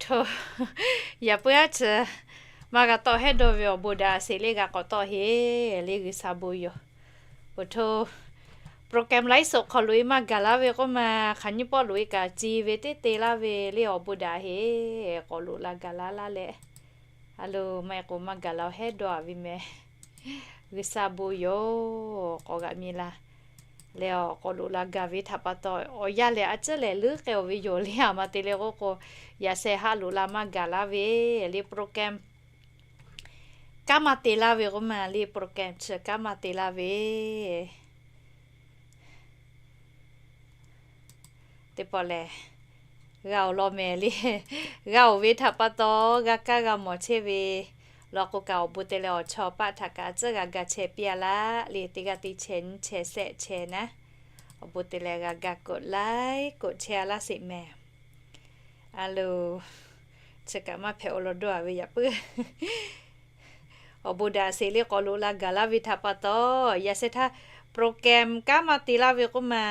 Hto, yaꞈ puiˉ aˉ chi maˇ g'a tawˆ hehˉ dawˇ ve awˬ bon daꞈ sheˍ le g'a k'awꞈ tawˆ heˍ le G'uiˬsha bon yoˬ. Oˬ hto, program laiˉ soˍ hk'aw loꞈ e maˇ gaˬ laˇ ve k'oˆ ma, hk'aˬ nyiˇ pawˆ loꞈ e kaꞈ ci ve teˇ te laˇ ve le awˬ bon daꞈ heˍ, k'awꞈ loꞈ la gaˬ laˇ laˇ leh, a loˍ maˇ heˆ k'o maˇ gaˬ la heˉ dawˇ a ve meh. G'uiˬsha bon yoˬ, k'awꞈ g'aꞈ mi la leh awˬ k'awꞈ loꞈ la gaˬ ve htaꞈ pa taw, awˬ yanˇ lehˬ a ciˉ lehˬ leuˉ k'ai-oˬ ve yoˬ le. A ma te leh k'oˆ k'o, yaꞈ sheh haˆ loꞈ la maˇ gaˬ laˇ ve le program kanˉ maˇ te laˇ ve k'oˆ ma le program chi kanˉ maˇ te laˇ ve teˇ pawˆ lehˬ, g'a-oˬ law mehˍ le. G'a-oˬ ve htaꞈ pa taw, g'a kaˇ g'a mawˬ chehˇ ve law k'o kaꞈ awˬ bon te leh awˬ chawˇ paˆ htaꞈ kaꞈ tcuhˉ g'a ga chehˇ piˇ a laˇ le. Teˇ g'aˇ teˇ chehˇ nyiˇ chehˇ shehˆ chehˇ naˉ, awˬ bon te leh g'a ga koꞈ laiˉ koꞈ chehˇ a laˇ sheˍ mehˍ. A loˍ, chi kaꞈ maˇ hpehꞈ-oˬ law dawˇ a ve yaꞈ puiˉ awˬ bon daꞈ sheˍ le k'awꞈ loꞈ la gaˬ laˇ ve htaꞈ pa taw, yaꞈ sheh htaˇ program kanˉ maˇ te laˇ ve k'oˆ ma,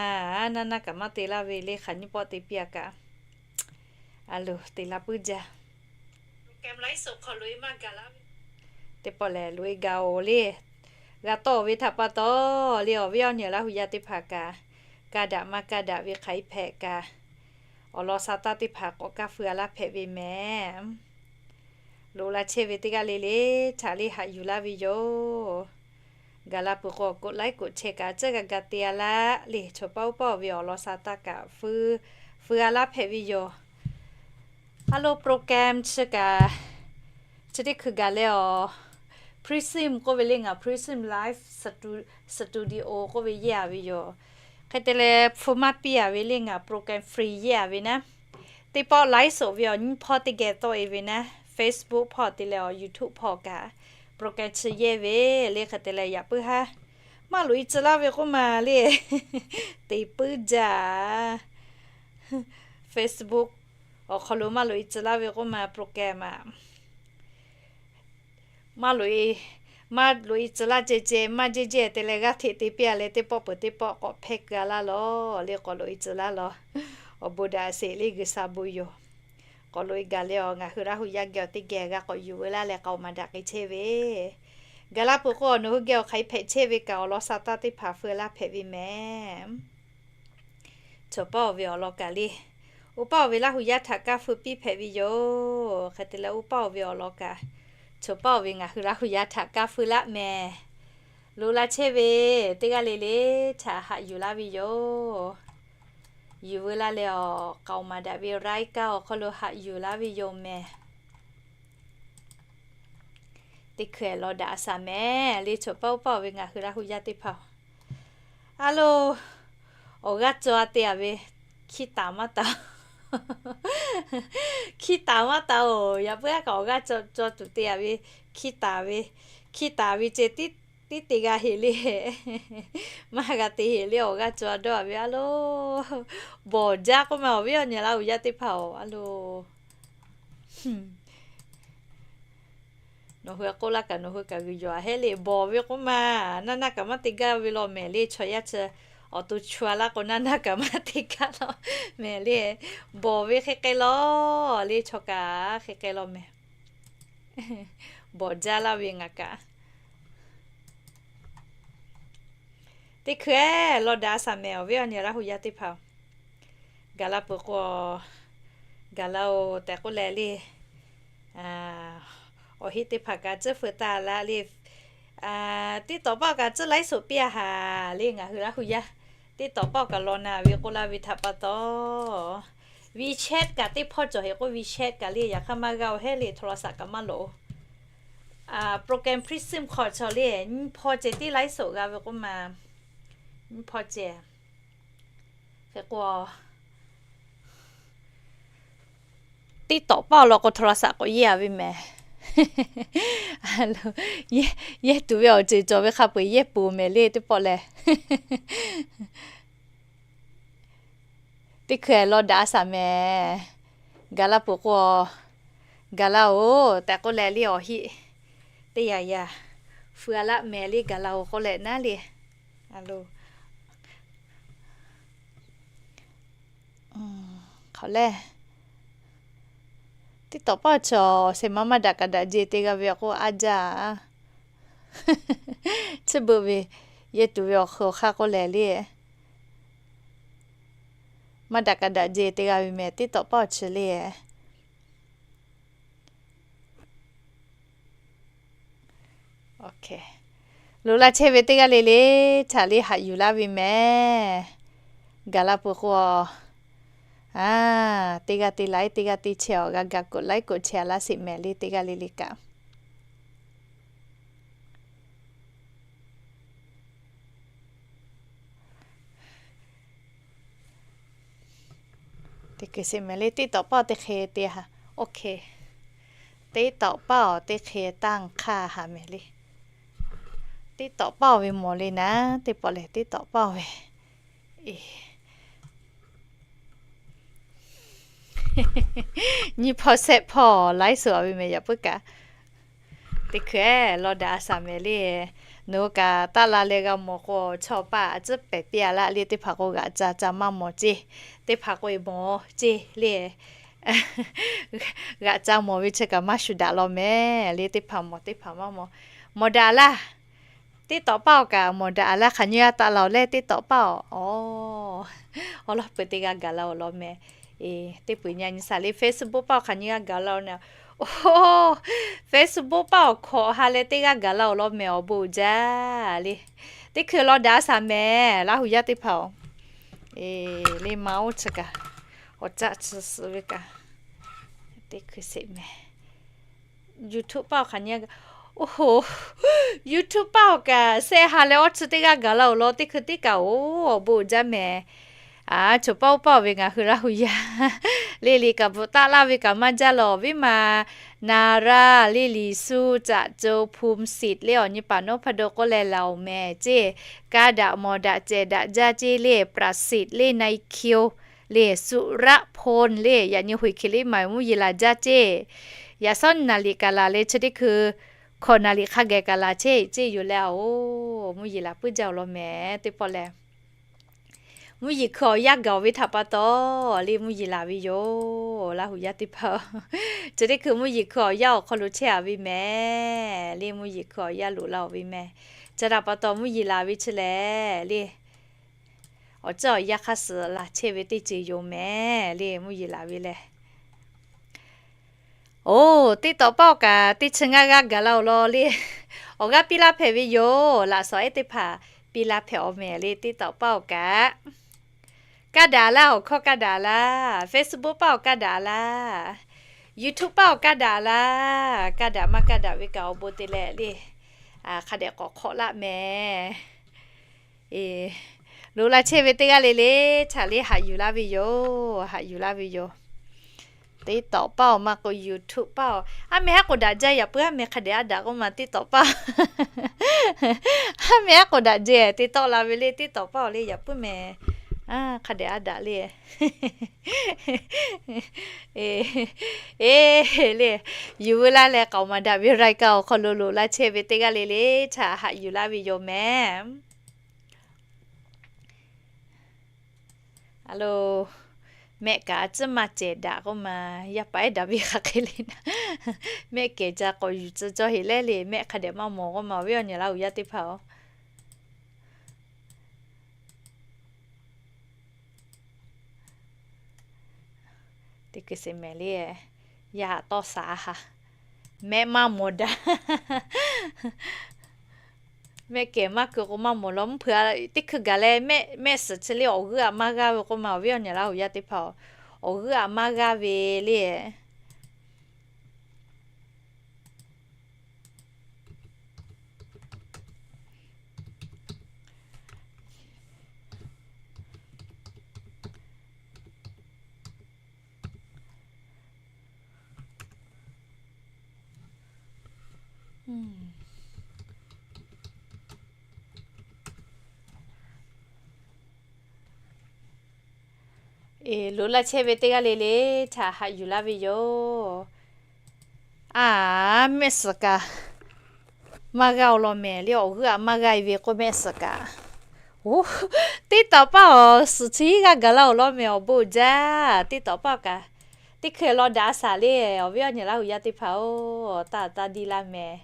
naˇ naˇ kaꞈ maˇ te laˇ ve le hk'aˬ nyiˇ pawˆ te piˇ a kaꞈ, a loˍ te la puiˉ jaˇ. Teˇ pawˆ lehˬ loꞈ e gaˬ-oˬ le. G'a tawˆ-oˬ ve htaꞈ pa taw le awˬ viˉ awˬ nyi Laˇ hu yaˇ teˇ hpaˍ kaꞈ, kaˇ daꞈ maˇ kaˇ daꞈ ve hk'aˬ hk'e hpehꞈ kaꞈ, awˬ lawn sa taˇ teˇ hpaˍ k'awꞈ kaˇ feu a laˇ hpehꞈ ve mehˍ. Loꞈ la chehˇ ve teˇ g'aˇ le le htaꞈ le haꞈ yuˬ laˇ ve yoˬ. Gaˬ la peuˬ k'o koꞈ laiˉ koꞈ chehˇ kaꞈ tcuhˉ g'a ga te a laˇ le. Chaw paˇ oˇ paˇ-oˬ ve awˬ lawn sa taˇ kaꞈ feu a laˇ hpehꞈ ve yoˬ. A loˍ program chi kaꞈ, chi teˇ hkui gaˬ leh awˬ Prism k'oˆ ve le ngaˬ Prism Live Studio k'oˆ ve yeˇ a ve yoˬ. Hk'e te leh hpu maˇ piˇ a ve le ngaˬ program free yeˇ a ve naˉ. Teˇ pawˆ laiˉ soˍ ve awˬ nyiˇ hpawˇ teˇ geh tawˆ e ve naˉ, Facebook hpawˇ te leh awˬ YouTube hpawˇ kaꞈ program chi yeˇ ve le. Hk'e te leh yaꞈ puiˉ haˉ maˇ loꞈ e tcuh laˇ ve k'oˆ ma le, te puiˉ jaˇ. Facebook awˬ hk'aw lo maˇ loꞈ e tcuh laˇ ve k'oˆ ma program a maˇ loꞈ e, maˇ loꞈ e tcuh laˇ ceh ceh maˇ jehˇ jehˇ te leh g'aˇ hteꞈ te piˇ a leh teˇ pawˆ peuˬ teˇ pawˆ k'awꞈ hpehˇ keu a laˇ lawˬ le. K'awꞈ loꞈ e tcuh laˇ lawˬ. Awˬ bon daꞈ sheˍ le G'uiˬsha bon yoˬ. K'awꞈ loꞈ e gaˬ leh awˬ ngaˬ hui Laˇ hu yaˇ geh awˬ teˇ geh g'a k'awꞈ yuˬ veu laˇ leh k'a-oˬ maˍ daꞈ k'ai chehˇ ve. Gaˬ la peuˬ k'o awˬ nawˬ hui geh awˬ hk'aˬ hk'e hpehꞈ chehˇ ve kaꞈ awˬ lawn sa taˇ teˇ hpaˍ feu laˇ hpehꞈ ve mehˍ. Chaw paˇ-oˬ ve awˬ lawn kaꞈ le, oˇ paˇ-oˬ ve Laˇ hu yaˇ htaꞈ kaˇ feu piˇ hpehꞈ ve yoˬ. Hk'e te leh oˇ paˇ-oˬ ve awˬ lawn kaꞈ, chaw paˇ-oˬ ve ngaˬ hui Laˇ hu yaˇ htaꞈ kaˇ feu laˇ mehˍ. Loꞈ la chehˇ ve teˇ g'aˇ le le htaꞈ haꞈ yuˬ laˇ ve yoˬ. Yuˬ veu laˇ leh awˬ k'a-oˬ maˍ daꞈ ve laiˉ kaˇ awˬ hk'aw lo haꞈ yuˬ laˇ ve yoˬ mehˍ. Teˇ hkui-eh law daꞈ a shaˍ mehˍ le chaw paˇ oˇ paˇ-oˬ ve ngaˬ hui Laˇ hu yaˇ teˇ hpaˍ-oˬ. A loˍ, awˬ g'aˇ caw a te a ve, hkiˇ taˍ maˇ taˍ, hkiˇ taˍ maˇ taˍ-oˬ. Yaꞈ puiˉ aˉ kaꞈ awˬ g'aˇ caw tuˬ te a ve, hkiˇ taˍ ve, hkiˇ taˍ ve ceh tiˉ te g'a heˍ le. Maˇ g'a te heˍ le awˬ g'aˇ caw a dawˇ a ve a loˍ. Bawˬ jaˇ k'oˆ ma awˬ viˉ awˬ nyi Laˇ hu yaˇ teˇ hpaˍ-oˬ a loˍ. Nawˬ hui k'oˆ laˇ kaꞈ nawˬ hui kaꞈ g'uiˬ yawˬ a hehˉ le. Bawˬ ve k'oˆ ma, naˇ naˇ kaꞈ maˇ te gaˇ ve law mehˍ le. Chaw yaˇ chi awˬ to chu a laˇ k'o naˇ naˇ kaꞈ maˇ te gaˇ law mehˍ le. Bawˬ ve hk'e k'ai law le chaw kaꞈ hk'e k'ai law mehˍ. Bawˬ jaˇ laˇ ve ngaˬ kaꞈ teˇ hkui-eh law daꞈ a shaˍ mehˍ awˬ viˉ awˬ nyi Laˇ hu yaˇ teˇ hpaˍ-oˬ. Gaˬ la peuˬ k'o, gaˬ la-oˬ tehꞈ k'oˆ leh le. Awˬ heˆ teˇ hpaˍ kaꞈ tcuhˉ feu taˍ la le. Teˇ tawˍ paˆ kaꞈ tcuhˉ laiˉ soˍ piˇ a haˍ le ngaˬ hui Laˇ hu yaˇ. Teˇ tawˍ paˆ kaꞈ law na ve k'oˆ laˇ ve htaꞈ pa taw, WeChat kaꞈ teˇ hpawˇ cawˬ heˍ k'o WeChat kaꞈ le yaꞈ hk'aˇ maˇ g'a-oˬ hehˉ le โทรศัพท์ kaꞈ maˇ loꞈ-oˬ. Program Prism hk'aw cawˬ le nyiˇ hpawˇ ceh tiˉ laiˉ soˍ g'a ve k'oˆ ma, nyiˇ hpawˇ ceh. Hk'e k'o, teˇ tawˍ paˆ awˬ lawn k'o โทรศัพท์ k'awꞈ yeˇ a ve mehˍ. Yeˇ tuˬ ve awˬ ceuˬ cawˬ ve hk'a peu-eˬ yeˇ peuˬ mehˍ le teˇ pawˆ lehˬ. Teˇ hkui-eh law daꞈ a shaˍ mehˍ. Gaˬ la peuˬ k'o, gaˬ la-oˬ tehꞈ k'oˆ leh le awˬ heˆ teˇ yanˇ yanˇ feu a laˆ mehˍ le gaˬ la-oˬ k'oˆ leh naˉ le. Hk'aˬ lehˬ, TikTok paˆ chi awˬ shehˍ ma maˇ daꞈ kaꞈ daꞈ jehˬ te g'a ve k'o a jaˇ. Chi beuꞈ ve yehˬ tuˬ ve awˬ hk'aw hk'aˇ k'oˆ leh le, maˇ daꞈ kaꞈ daꞈ jehˬ te g'a ve mehˍ TikTok paˆ awˬ chi le. Loꞈ la chehˇ ve teˇ g'aˇ le le htaꞈ le haꞈ yuˬ laˇ ve mehˍ. Gaˬ la peuˬ k'o, teˇ g'aˇ te laiˉ teˇ g'aˇ te chehˇ awˬ g'a gaˬ k'oꞈ laiˉ k'oꞈ chehˇ a laˇ sheˍ mehˍ le teˇ g'aˇ le le kaꞈ. Teˇ hkui sheˍ mehˍ le TikTok paˆ awˬ teˇ hk'e te ha. TikTok paˆ awˬ teˇ hk'e tanˇ hk'aˇ ha mehˍ le. TikTok paˆ awˬ ve mawˬ le naˉ teˇ pawˆ lehˬ TikTok paˆ awˬ ve nyiˇ hpawˇ shehˆ hpawˇ laiˉ suhˍ awˬ ve mehˍ yaꞈ puiˉ kaꞈ. Teˇ hkui law daꞈ a shaˍ mehˍ le. Nawˬ hui kaꞈ taˆ la leh g'a mawˬ k'o chaw paˆ a tcuhˉ pehˍ piˇ a laˇ le teˇ hpaˍ k'o g'aꞈ ca ca maˇ mawˬ ceˇ. Teˇ hpaˍ k'o e mawˬ ceˇ le. G'aꞈ ca mawˬ ve chi kaꞈ maˇ shu daꞈ law mehˍ le teˇ hpaˍ mawˬ teˇ hpaˍ maˇ mawˬ. Mawˬ daꞈ laˇ. TikTok paˆ awˬ kaꞈ mawˬ daꞈ laˇ hk'aˬ nyi g'a taˆ la awˬ leh TikTok paˆ awˬ, awˬ lawn peuˬ te g'a gaˬ la awˬ lawn mehˍ. Teˇ peuˬ nyi nyi shaˍ le Facebook paˆ awˬ hk'aˬ nyi g'a gaˬ la awˬ na. Facebook paˆ awˬ hkawꞈ ha leh teˇ g'aˇ gaˬ la awˬ lawn mehˍ awˬ bon uiˍ jaˇ le. Teˇ hkui law daꞈ a shaˍ mehˍ Laˇ huˍ yaˇ teˇ hpaˍ-oˬ. Le ma oˇ chi kaꞈ, awˬ caˆ chi suhˍ ve kaꞈ, teˇ hkui sheˍ mehˍ. YouTube paˆ awˬ hk'aˬ nyi, oˇ hoˬ, YouTube paˆ awˬ kaꞈ shehˆ ha leh awˇ chi teˇ g'aˇ gaˬ la awˬ lawn teˇ hkui teˇ kaꞈ oˬ awˬ bon uiˍ jaˇ mehˍ. Aˬ, choˬ paˆ oˇ paˆ awˬ ve ngaˬ hui Laˇ huˍ yaˇ le le kaꞈ bvuhꞈ taˆ laˇ ve kaꞈ maˇ jaˇ lawˬ viˉ ma. Naˍ raˇ le Liˍsu caꞈ co hpu siˍ le awˬ nyi paˍ nawˉ hpaˇ do k'oˆ leh laˬ oˬ mehˍ ceˇ. Kaˇ daꞈ mawˬ daꞈ cehˬ daꞈ jaˇ ceˇ le pra siˍ le nai hkiˇ-oˬ le suꞈ raˆ hponˇ le yaꞈ nyi hoꞈ hkiˬ le maˬ mvuhˇ yeˬ laˬ jaˇ ceˇ. Yaꞈ shawˉ naˍ liꞈ kaꞈ laˬ le chi teˇ hkui hkawꞈ naˍ liꞈ hk'a geh kaꞈ laˬ cheˇ ceˇ yoˬ leh oˬ mvuhˇ yeˬ laˬ puiˉ jaˇ awˬ lawn mehˍ teˇ pawˆ leh. Mvuhˇ yeˬ hkui awˬ yanˇ gaˬ ve htaꞈ pa taw le mvuhˇ yeˬ laˬ ve yoˬ Laˇ huˍ yaˇ teˇ hpaˍ. Chi teˇ hkui mvuhˇ yeˬ hkui awˬ yanˇ awˬ hk'aw lo chehˇ a ve mehˍ le mvuhˇ yeˬ hkui awˬ yanˇ loꞈ la oˬ ve mehˍ. Chi htaꞈ pa taw mvuhˇ yeˬ laˬ ve chi lehˬ le awˬ ceuˬ awˬ yanˇ hk'aˇ suh laˬ chehˇ ve teˇ ceuˬ yoˬ mehˍ le mvuhˇ yeˬ laˬ ve lehˬ. Oˬ, TikTok paˆ awˬ kaꞈ teˇ chi ngaˇ g'aˇ gaˬ la awˬ lawn le. Awˬ g'aˇ piˇ laˇ hpehꞈ ve yoˬ. Laꞈ shawnˍ ehˉ teˇ hpaˍ piˇ laˇ hpehꞈ awˬ mehˍ le TikTok paˆ awˬ kaꞈ. Kaˇ daꞈ laˇ awˬ hkawˇ kaˇ daꞈ laˇ. Facebook paˆ awˬ kaˇ daꞈ laˇ. YouTube paˆ awˬ kaˇ daꞈ laˇ. Kaˇ daꞈ maˇ kaˇ daꞈ ve kaꞈ awˬ bon te leh le hk'a dehꞈ k'awꞈ hk'awꞈ laˆ mehˍ. Loꞈ la chehˇ ve teˇ g'aˇ le le htaꞈ le haꞈ yuˬ laˇ ve yoˬ. Haꞈ yuˬ laˇ ve yoˬ. TikTok paˆ awˬ maˇ k'o YouTube paˆ awˬ, aˉ meh haˉ k'oꞈ daꞈ jaˇ yaꞈ puiˉ aˉ meh hk'a dehꞈ a daꞈ k'oˆ ma TikTok paˆ aˉ meh haˉ k'oꞈ daꞈ jaˇ te tawˆ la ve le TikTok paˆ awˬ le yaꞈ puiˉ mehˍ. Hk'a dehꞈ a daꞈ le. Eˬ le, yuˬ veu laˇ leh k'aoˍ maˍ daꞈ ve รายการ awˬ hk'aw lo loꞈ la chehˇ ve teˇ g'aˇ le le htaꞈ haꞈ yuˬ laˇ ve yoˬ mehˍ. A lo, mehˆ kaꞈ a tcuhˉ maˇ cehˬ daꞈ k'oˆ ma, yaˇ paˍ ehˉ daꞈ ve hk'aˬ hk'e le naˉ, mehˆ kehˬ ca k'awꞈ yuˬ tcuh cawˇ heꞈ leh le mehˆ hk'a dehꞈ maˇ mawˬ k'oˆ ma awˬ viˉ awˬ nyi Laˇ huˍ yaˇ teˇ hpaˍ-oˬ. Teˇ hkui sheˍ mehˍ le, yaˇ tawˇ shaˍ a ha, mehˆ maˇ mawˬ daꞈ. Mehˆ kehˬ maˇ keu k'o maˇ mawˬ law mvuhˇ hpeuꞈ. Teˇ hkui gaˬ leh mehˆ suhˍ chi le awˬ g'euˆ a maˇ g'aˇ ve k'oˆ ma awˬ viˉ awˬ nyi Laˇ huˍ yaˇ teˇ hpaˍ-oˬ, awˬ g'euˆ a maˇ g'aˇ ve le. Eˬ, loꞈ laˇ chehˇ ve teˇ g'aˇ le le htaꞈ haꞈ yuˬ laˇ ve yoˬ. A, mehˆ suhˍ kaꞈ maˇ g'aˇ awˬ lawn mehˍ le awˬ g'euˆ a maˇ g'aˇ e ve k'oˆ mehˆ suhˍ kaꞈ. Oˬ, TikTok paˆ awˬ suhˍ chi g'aˇ gaˬ laˇ awˬ lawn mehˍ awˬ bon jaˇ. TikTok paˆ kaꞈ Teˇ hkui law daꞈ a shaˍ le, awˬ viˉ awˬ nyi Laˇ huˍ yaˇ teˇ hpaˍ-oˬ, taˇ taˇ diˇ laˇ mehˍ.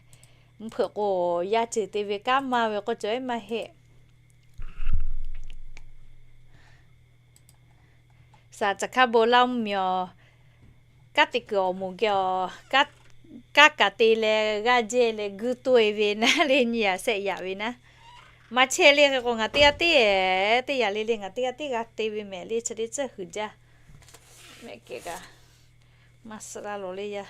Mvuhˇ hpeuꞈ k'o, yaˇ ceuˬ te ve kanˉ maˇ ve k'o cawˬ-e maˇ heˆ. Saˍ caˍ hkaˇ bon laˇ mvuhˇ miˬ awˬ, kanˉ te kuiˬ awˬ moˍ geh awˬ, kanˉ kaꞈ te leh g'aˇ jehˇ leh guˇ toˇ-e ve naˉ le, nyi yaꞈ shehˆ yaꞈ ve naˉ. Maˇ chehˇ le hk'e k'o, ngaˬ teˇ g'aˇ teˇ, teˇ yaꞈ le le ngaˬ teˇ g'aˇ teˇ g'a te ve mehˍ le, chi teˇ ceuˬ huiˍ jaˇ. Mehˍ kehˬ kaꞈ, maˇ suh laˇ lawˬ le yaˇ.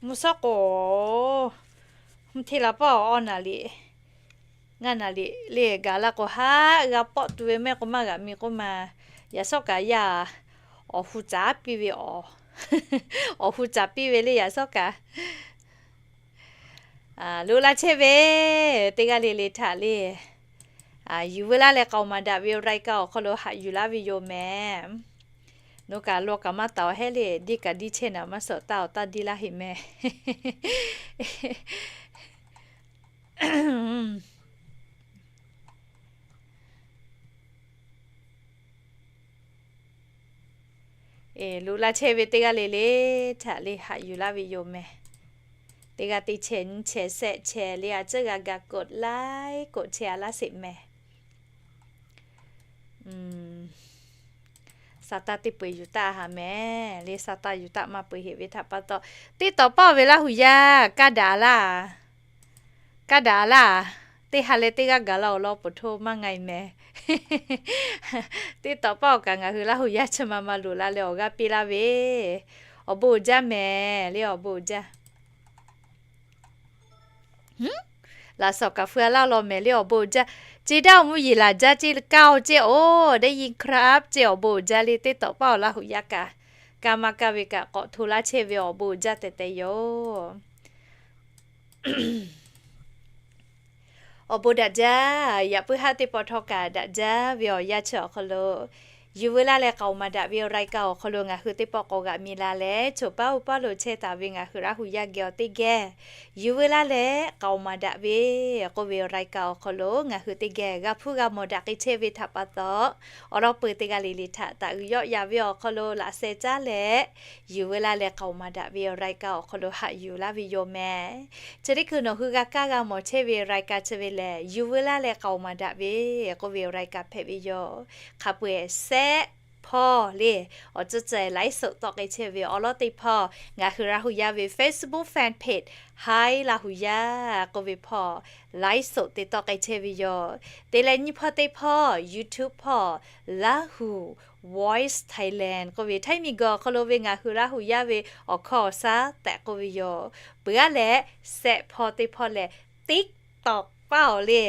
Mvuhˇ shawˉ k'o, mvuhˇ hteˇ la paˇ awˬ awˇ naˍ liꞈ, ngaˇ naˍ liꞈ le gaˬ laˇ k'o, haˉ g'a pawˆ tu ve mehˆ k'o maˇ g'aꞈ mi k'oˆ ma. Yaꞈ shawˉ kaꞈ yaˇ awˬ hu caˍ piˇ ve, awˬ hu caˍ piˇ ve le yaꞈ shawˉ kaꞈ. Loꞈ la chehˇ ve teˇ g'aˇ le le htaꞈ le, yuˬ veu laˇ leh k'aoˍ maˍ daꞈ ve รายการ awˬ hk'aw lo haꞈ yuˬ laˇ ve yoˬ mehˍ. Nawˬ kaꞈ law kaꞈ maˇ taˍ awˬ hehˉ le, diˇ kaꞈ diˇ chehˇ naˍ, maˇ suh taˇ awˬ taˇ diˇ laˇ heˆ mehˍ. Loꞈ la chehˇ ve teˇ g'aˇ le le htaꞈ le haꞈ yuˬ laˇ ve yoˬ mehˍ. Teˇ g'aˇ teˇ chehˇ nyiˇ chehˇ shehˆ chehˇ le a ciˉ g'a ga กดไลค์ กดแชร์ a laˇ sheˍ mehˍ. Sa taˇ teˇ peu-eˬ yuˬ taˆ haˍ mehˍ le, sa taˇ yuˬ taˆ maˇ peu-eˬ heˆ ve htaꞈ pa taw, teˇ tawꞈ paˇ-oˬ ve Laˇ huˍ yaˇ kaˇ daꞈ laˇ. Kaˇ daꞈ laˇ. Teˇ ha leh teˇ g'aˇ gaˬ la awˬ lawn poˬ hto maˇ nga-e mehˍ. Teˇ tawꞈ paˇ awˬ kaꞈ ngaˬ hui Laˇ huˍ yaˇ chi ma ma loꞈ la leh awˬ g'aˇ piˇ laˇ ve, awˬ bon uiˍ jaˇ mehˍ le, awˬ bon uiˍ jaˇ. Laꞈ shawnˍ kaꞈ feu-a laˇ law mehˍ le, awˬ bon uiˍ jaˇ. Ceˇ daˇ awˬ mvuhˇ yeˬ laˬ jaˇ ceˇ kaˇ-oˬ ceˇ, oˬ ได้ยินครับ ceˇ, awˬ bon uiˍ jaˇ le, teˇ tawꞈ paˇ awˬ Laˇ huˍ yaˇ kaꞈ, kaˇ maˇ kaˇ ve kaꞈ k'awꞈ hto laˇ chehˇ ve, awˬ bon uiˍ jaˇ tehꞈ tehꞈ yoˬ. Awˬ bon daꞈ jaˇ. Yaꞈ puiˉ haˉ teˇ pawˆ htawˇ kaꞈ daꞈ jaˇ ve awˬ yanˇ chi awˬ hk'aw lo, yuˬ veu laˇ leh k'aoˍ maˍ daꞈ ve รายการ awˬ hk'aw lo ngaˬ hui teˇ pawˆ k'awꞈ g'aꞈ mi la leh, choˬ paˉ uˉ paˉ lo chehˇ taˍ ve ngaˬ hui Laˇ huˍ yaˇ geh awˬ teˇ geh yuˬ veu laˇ leh k'aoˍ maˍ daꞈ ve k'oˆ ve รายการ awˬ hk'aw lo ngaˬ hui teˇ geh g'a hpuˇ g'a mawˬ daꞈ k'ai chehˇ ve htaꞈ pa taw, awˬ lawn peu teˇ g'aˇ le le htaꞈ taꞈ g'uiˬ yawˆ ya ve awˬ hk'aw lo laꞈ sheh caˉ leh, yuˬ veu laˇ leh k'aoˍ maˍ daꞈ ve รายการ awˬ hk'aw lo haꞈ yuˬ laˇ ve yoˬ mehˍ. Chi teˇ hkui nawˬ hui g'a kaˇ g'a mawˬ chehˇ ve รายการ chi ve lehˬ, yuˬ veu laˇ leh k'aoˍ maˍ daꞈ ve k'oˆ ve รายการ hpehꞈ ve yoˬ. Hk'a peu-eˬ shehˆ hpawˇ le, awˬ ceuˬ ceuˬ ไลฟ์สด tawˆ k'ai chehˇ ve awˬ lawn teˇ hpawˇ ngaˬ hui Laˇ huˍ yaˇ ve Facebook fan page Hi Laˇ huˍ yaˇ k'oˆ ve hpawˇ ไลฟ์สด te tawˆ k'ai chehˇ ve yoˬ. Te leh nyiˇ hpawˇ teˇ hpawˇ YouTube hpawˇ Laˇ huˍ Voice Thailand k'oˆ ve, Htaiˇ miˬguiˬ awˬ hk'aw lo ve ngaˬ hui Laˇ huˍ yaˇ ve awˬ hkawˇ awˬ shaˉ tehꞈ k'oˆ ve yoˬ. Peuˬ-a leh, shehˆ hpawˇ teˇ hpawˇ lehˬ, TikTok paˇ awˬ le,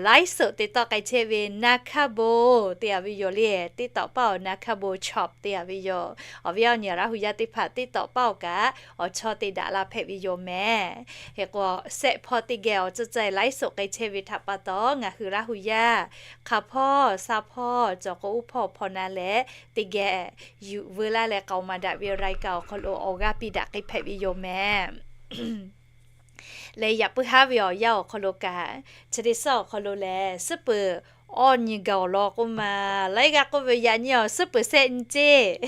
live show te tawˆ k'ai chehˇ ve นาคาโบ te-a ve yoˬ le. TikTok paˇ awˬ นาคาโบ shop te-a ve yoˬ. Awˬ viˉ awˬ nyi Laˇ huˍ yaˇ teˇ hpaˍ TikTok paˇ awˬ kaꞈ awˬ chawˇ te daꞈ la hpehꞈ ve yoˬ mehˍ. Hk'e k'o, shehˆ hpawˇ teˇ geh awˬ ceuˬ ceuˬ live show k'ai chehˇ ve htaꞈ pa taw, ngaˬ hui Laˇ huˍ yaˇ hk'a hpawˇ sha hpawˇ cawˬ k'o uˉ hpawˇ hpawˇ na leh, teˇ geh yuˬ veu laˇ leh k'aoˍ maˍ daꞈ ve รายการ awˬ hk'aw lo awˬ g'aˇ piˇ daꞈ k'ai hpehꞈ ve yoˬ mehˍ. Leh yaꞈ puiˉ haˉ ve awˬ yanˇ awˬ hk'aw lo kaꞈ, chi teˇ suhˉ awˬ hk'aw lo lehˬ, suhˉ peuˬ awˇ nyi gaˬ awˬ lawn k'oˆ ma. Laiˉ g'aˇ k'oˆ ve, yaꞈ nyi awˬ suhˉ peuˬ shehˆ nyi ceˇ,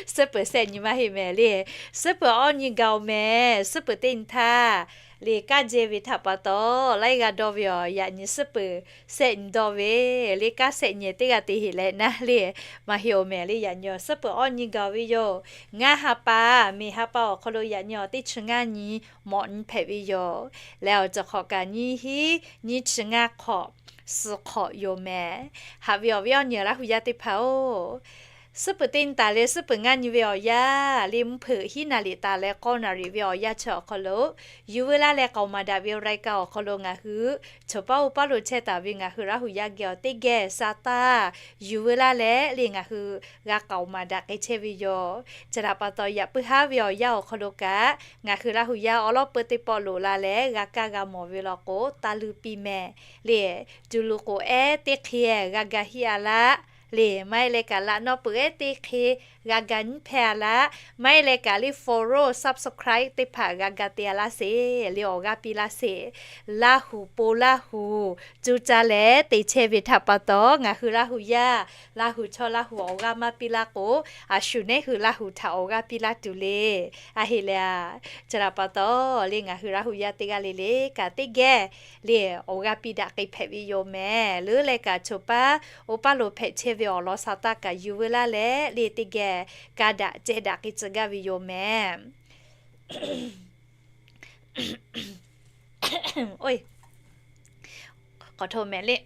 suhˉ peuˬ shehˆ nyi maˇ heˆ mehˍ le. Suhˉ peuˬ awˇ nyi gaˬ awˬ mehˍ, suhˉ peuˬ teˇ nyi htaˇ le kanˉ jehˇ ve htaꞈ pa taw, laiˉ g'aˇ dawˇ ve awˬ, yaꞈ nyi suhˉ peuˬ shehˆ nyi dawˇ ve le, kanˉ shehˆ nyi teˇ g'aˇ te heˆ leh naˉ le, maˇ heˆ awˬ mehˍ le. Yaꞈ nyi awˬ suhˉ peuˬ awˇ nyi gaˬ ve yoˬ. Ngaˇ ha pa, miˬ ha pa awˬ hk'aw lo yaꞈ nyi awˬ teˇ chi ngaˇ nyi mawꞈ nyi hpehꞈ ve yoˬ. Leh awˬ cawˬ hk'awꞈ kaꞈ nyiˇ hinˉ nyiˇ chi ngaˇ hk'awꞈ suh hk'awꞈ yoˬ mehˍ. Haꞈ ve awˬ viˉ awˬ nyi Laˇ huˍ yaˇ teˇ hpaˍ-oˬ, suhˉ peuˬ teˇ nyi taˍ leh suhˉ peuˬ ngaˇ nyi ve awˬ yanˇ le, mvuhˇ hpeuꞈ hiˉ naˍ liꞈ taˍ leh k'awˇ naˍ riˍ ve awˬ yanˇ chi awˬ hk'aw lo, yuˬ veu laˇ leh k'aoˍ maˍ daꞈ ve รายการ awˬ hk'aw lo ngaˬ hui choˬ paˉ uˉ paˉ lo chehˇ taˍ ve ngaˬ hui Laˇ huˍ yaˇ geh awˬ teˇ geh sha taˇ yuˬ veu laˇ leh le, ngaˬ hui g'a k'aoˍ maˍ daꞈ k'ai chehˇ ve yoˬ. Chi htaꞈ pa taw, yaꞈ puiˉ haˉ ve awˬ yanˇ awˬ hk'aw lo kaꞈ, ngaˬ hui Laˇ huˍ yaˇ awˬ lawn peu teˇ pawˆ loꞈ la leh g'a kaˇ g'a mawˬ ve law k'o, taˇ luˇ piˇ mehˍ le. Cuˬ luˬ k'oˍ ehˉ teˇ hk'e g'a ga hiˆ-a laˇ le, maˇ heˆ leh kaꞈ laꞈ nawˇ peuˬ ehˉ teˇ hk'e g'a ga nyiˉ hpehˇ a laˇ. Maˇ heˆ leh kaꞈ le follow, subscribe teˇ hpaˍ g'a ga te a laˇ sheˍ le, awˬ g'aˇ piˇ laˇ sheˍ. Laˇ huˍ po Laˇ huˍ cuˇ caˇ leh te chehˇ ve htaꞈ pa taw, ngaˬ hui Laˇ huˍ yaˇ, Laˇ huˍ chaw Laˇ huˍ awˬ g'aˇ maˇ piˇ laˇ k'o, a shu nehˉ hui Laˇ huˍ htaꞈ awˬ g'aˇ piˇ laˇ tuˬ le. A heˆ leh a, chi htaꞈ pa taw le, ngaˬ hui Laˇ huˍ yaˇ teˇ g'aˇ le le kaꞈ teˇ geh le awˬ g'aˇ piˇ daꞈ k'ai hpehꞈ ve yoˬ mehˍ. Leuˉ leh kaꞈ choˬ paˉ oˇ paˉ lo hpehꞈ chehˇ ve awˬ lawn sa taˇ kaꞈ yuˬ veu laˇ leh le, teˇ geh ka daꞈ ceh daꞈ k'ai tcuh gaˇ ve yoˬ mehˍ. K'awꞈ hto mehˍ le.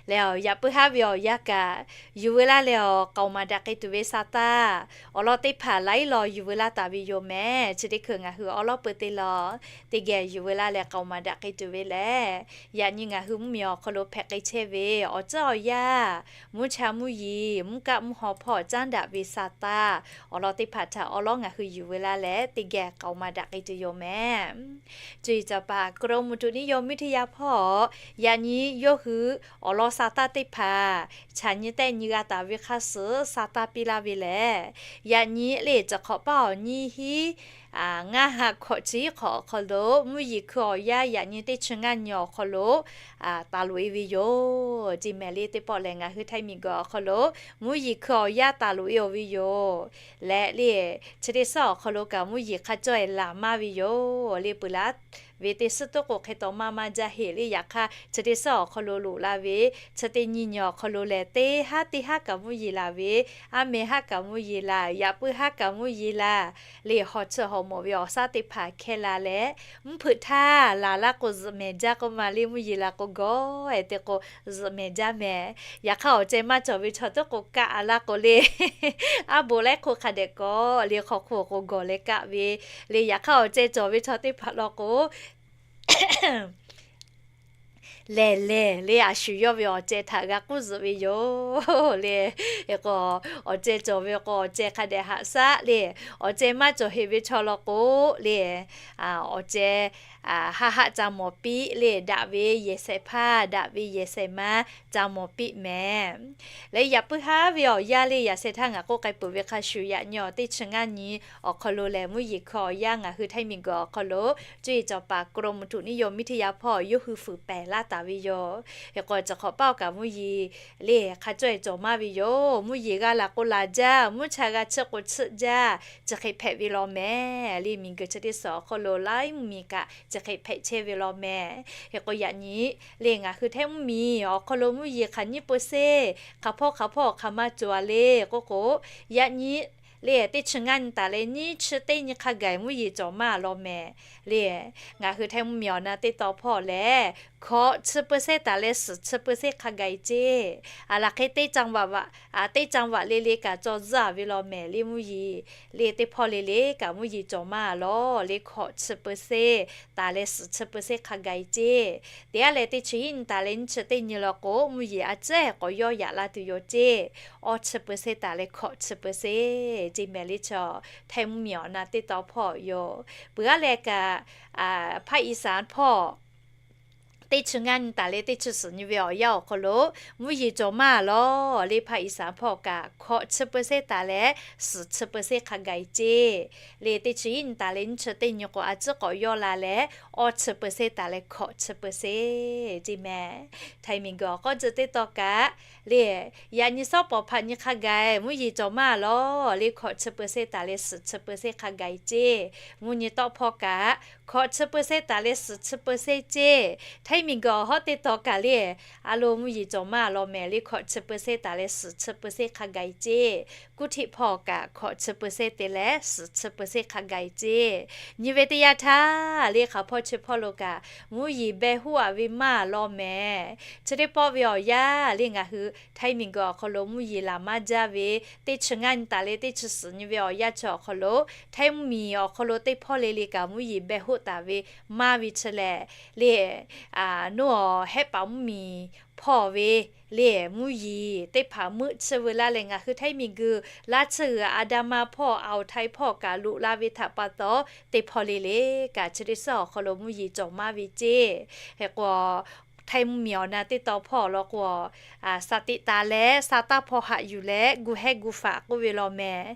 Leh yaꞈ puiˉ haˉ ve awˬ yanˇ kaꞈ yuˬ veu laˇ leh awˬ k'aoˍ maˍ daꞈ k'ai tuˬ ve sa taˇ awˬ lawn teˇ hpaˍ laiˉ law yuˬ veu laˇ taˍ ve yoˬ mehˍ. Chi teˇ hkui ngaˬ hui awˉ lawˉ peu te law teˇ geh yuˬ veu laˇ leh k'aoˍ maˍ daꞈ k'ai tuˬ ve lehˬ, yaꞈ nyi ngaˬ hui mvuhˇmiˬ awˬ hk'aw lo hpehꞈ k'ai chehˇ ve awˬ tcuhˉ awˬ yanˇ, mvuhˇ cha mvuhˇ yeˬ, mvuhˇ kaˆ mvuhˇ haw hpawˇ caˉ daꞈ ve sa taˇ awˬ lawn teˇ hpaˍ htaꞈ awˉ lawˉ ngaˬ hui yuˬ veu laˇ leh teˇ geh k'aoˍ maˍ daꞈ k'ai tuˬ yoˬ mehˍ. Cuˇ yiˍ cawˬ paˍ k'o lo mvuh tuꞈ niˉ yaw miˇ teˇ yaˇ hpawˇ, yaꞈ nyi yawˇ hui awˬ lawn sa taˇ teˇ hpaˍ chaꞈ nyi tehˆ nyi g'a taˍ ve hk'a suhˍ sa taˇ piˇ laˇ ve lehˬ, yaꞈ nyi le ciˬ hk'awꞈ paˇ awˬ nyiˇ hinˉ ngaˇ ha hkawꞈ chi hk'awꞈ awˬ hk'aw lo mvuhˇ yeˬ hkui awˬ yanˇ yaꞈ nyi teˇ chi ngaˇ nyi awˬ hk'aw lo taˍ loꞈ e ve yoˬ. Ceˇ mehˍ le teˇ pawˆ lehˬ, ngaˬ hui Htaiˇ miˬ guiˬ awˬ hk'aw lo mvuhˇ yeˬ hkui awˬ yanˇ taˍ loꞈ e awˬ ve yoˬ. Leh le, chi teˇ suhˉ awˬ hk'aw lo kaꞈ mvuhˇ yeˬ hk'a cawˇ e laˬ maˇ ve yoˬ. Le peuˬ laˇ ve teˇ suhˉ toˉ k'o hk'e taw maˇ maˇ jaˇ heˆ le. Yaꞈ hk'aˇ chi teˇ suhˉ awˬ hk'aw lo loꞈ la ve chi teˇ nyi nyi awˬ hk'aw lo lehˬ, teˇ haˉ teˇ haˉ kaꞈ mvuhˇ yeˬ laˬ ve, aˉ meh haˉ kaꞈ mvuhˇ yeˬ laˬ, yaꞈ puiˉ haˉ kaꞈ mvuhˇ yeˬ laˬ. Le haw chiˇ haw mawˬ ve awˬ shaˉ teˇ hpaˍ hkehˇ la leh, mvuhˇ hpeuꞈ htaˇ laˬ laˇ k'o zuhꞈ mehˍ jaˇ k'oˆ ma le, mvuhˇ yeˬ laˬ k'o gawˬ e te k'o zuhꞈ mehˍ jaˇ mehˍ. Yaꞈ hk'aˇ awˬ ceh maˇ cawˬ ve chaw toˉ k'o kaˆ a laˇ k'o le, aˉ bon laiˉ hk'oˆ hk'a dehꞈ k'awꞈ le hk'aw hk'oˆ k'o gawˬ leh kaˆ ve le. Yaꞈ hk'aˇ awˬ ceh cawˬ ve chaw teˇ hpaˍ law k'o lehˬ lehˬ le, a shu yawˇ ve awˬ ceh htaꞈ g'a k'uˉ zuhꞈ ve yoˬ le. K'o awˬ ceh cawˬ ve k'o awˬ ceh hk'a dehꞈ haꞈ shaˉ le, awˬ ceh maˇ cawˬ heˆ ve chaw law k'o le, awˬ ceh haˆ haˆ ca mawˬ piˇ le, daꞈ ve yehˬ shehˍ hpaˇ daꞈ ve yehˬ shehˍ ma ca mawˬ piˇ mehˍ. Leh yaꞈ puiˉ haˉ ve awˬ yanˇ le, yaꞈ sheh htaˇ ngaˬ k'oˆ k'ai peuˬ ve hk'a shuˍ, yaꞈ nyi awˬ teˇ chi ngaˇ nyi awˬ hk'aw lo lehˬ, mvuhˇ yeˬ hkui awˬ yanˇ ngaˬ hui Htaiˇ miˬ guiˬ awˬ hk'aw lo cuˇ yiˍ cawˬ paˍ k'o lo mvuh tuꞈ niˉ yaw miˇ teˇ yaˇ hpawˇ yawˇ hui fuiˍ pehˍ laˇ taˍ ve yoˬ. Hk'e k'o ciˬ hk'awꞈ paˇ awˬ kaꞈ mvuhˇ yeˬ le hk'a cawˇ e cawˬ maˇ ve yoˬ. Mvuhˇ yeˬ g'a laˬ k'o laˬ jaˇ, mvuhˇ cha g'a chiˇ k'o chiˇ jaˇ, chi hk'e hpehꞈ ve law mehˍ. Le miˬ guiˬ chi teˇ suhˍ awˬ hk'aw lo laiˉ mvuhˇmiˬ kaꞈ chi hk'e hpehꞈ chehˇ ve law mehˍ. Hk'e k'o yaꞈ nyi le ngaˬ hui Htaiˇ mvuhˇmiˬ awˬ hk'aw lo mvuhˇ yeˬ hk'aˬ nyiˇ peu seˉ, hk'aˬ hpawˇ hk'aˬ hpawˇ hk'aˬ ma cawˬ a le k'oˆ k'o, yaꞈ nyi le teˇ chi ngaˇ nyi taˍ leh nyiˇ chi teˇ nyi hk'a gaˬ mvuhˇ yeˬ cawˬ maˇ law mehˍ. Le ngaˬ hui Htaiˇ mvuhˇmiˬ awˬ na teˇ taw hpawˇ lehˬ, hkawꞈ chi peu seˉ taˍ leh suhˍ chi peu seˉ hk'a gaˬ e ceˇ. A laˬ hk'e teˇ caˇ vaꞈ le le kaꞈ cawˬ zuhˇ a ve law mehˍ. Le mvuhˇ yeˬ le teˇ hpawˇ le le kaꞈ mvuhˇ yeˬ cawˬ maˇ law. Le hkawꞈ chi peu seˉ taˍ leh suhˍ chi peu seˉ hk'a gaˬ e ceˇ. Teˇ g'aˇ leh teˇ chi hiˉ nyi taˍ leh nyiˇ chi teˇ nyi law k'o, mvuhˇ yeˬ a ciˉ k'awꞈ yawˇ yaꞈ la tuˬ yoˬ ceˇ. Awˇ chi peu seˉ taˍ leh hkawꞈ chi peu seˉ ceˇ mehˍ. Le chaw Htaiˇ mvuhˇmiˬ awˬ na teˇ taw hpawˇ yoˬ. Peuˬ g'aˇ leh kaꞈ, hpaˇ Iˉsaˍ hpawˇ teˇ chi ngaˇ nyi taˍ leh teˇ chi suhˍ nyi ve awˬ yanˇ awˬ hk'aw lo mvuhˇ yeˬ cawˬ maˇ law. Le hpaˇ Iˉsaˍ hpawˇ kaꞈ hkawꞈ chi peu seˉ taˍ leh suhˍ chi peu seˉ hk'a gaˬ e ceˇ. Le teˇ chi hiˉ nyi taˍ leh nyiˇ chi teˇ nyi k'o a ciˉ k'awꞈ yawˇ la leh, awˇ chi peu seˉ taˍ leh hkawꞈ chi peu seˉ ceˇ mehˍ. Htaiˇ miˬ guiˬ awˬ k'awˇ tcuh teˇ taw kaꞈ le, yaꞈ nyi suhˉ pawˍ hpaꞈ nyi hk'a gaˬ mvuhˇ yeˬ cawˬ maˇ law. Le hkawꞈ chi peu seˉ taˍ leh suhˍ chi peu seˉ hk'a gaˬ e ceˇ. Mvuhˇ nyi tawˆ hpawˇ kaꞈ hkawꞈ chi peu seˉ taˍ leh suhˍ chi peu seˉ ceˇ. Htaiˇ miˬ guiˬ awˬ hawˉ teˇ taw kaꞈ le, a lo mvuhˇ yeˬ cawˬ maˇ law mehˍ. Le hkawꞈ chi peu seˉ taˍ leh suhˍ chi peu seˉ hk'a gaˬ e ceˇ. Kuˇ htiˆ hpawˇ kaꞈ hkawꞈ chi peu seˉ te leh suhˍ chi peu seˉ hk'a gaˬ e ceˇ. Nyi ve teˇ yanˇ htaˇ le hk'aˬ hpawˇ chi hpawˇ lo kaꞈ mvuhˇ yeˬ beh hoˆ a ve maˇ law mehˍ. Chi teˇ pawˆ ve awˬ yanˇ le ngaˬ hui Htaiˇ miˬ guiˬ awˬ hk'aw lo mvuhˇ yeˬ laˬ maˇ jaˇ ve teˇ chi ngaˇ nyi taˍ leh teˇ chi suhˍ nyi ve awˬ yanˇ chi awˬ hk'aw lo, Htaiˇ mvuhˇmiˬ awˬ hk'aw lo teˇ hpawˇ le le kaꞈ mvuhˇ yeˬ beh hoˆ taˍ ve maˇ ve chi lehˬ, le nuˇ awˬ hehˆ paˍ mvuhˇmiˬ hpawˇ ve le mvuhˇ yeˬ teˇ hpaˍ meuˆ chiˇ veu laˇ leh ngaˬ hui Htaiˇ miˬ guiˬ laˇ chiˇ g'uiˬ a da ma hpawˇ awˬ Htaiˇ hpawˇ kaꞈ loꞈ la ve htaꞈ pa taw, teˇ hpawˇ le le kaꞈ chi teˇ suhˉ awˬ hk'aw lo mvuhˇ yeˬ cawˬ maˇ ve ceˇ. Hk'e k'o Htaiˇ mvuhˇmiˬ awˬ na teˇ tawn hpawˇ awˬ lawn k'o, sha teꞈ taˍ leh sha taˇ hpaw haꞈ yuˬ leh gu hehˉ gu faꞈ k'oˆ ve law mehˍ.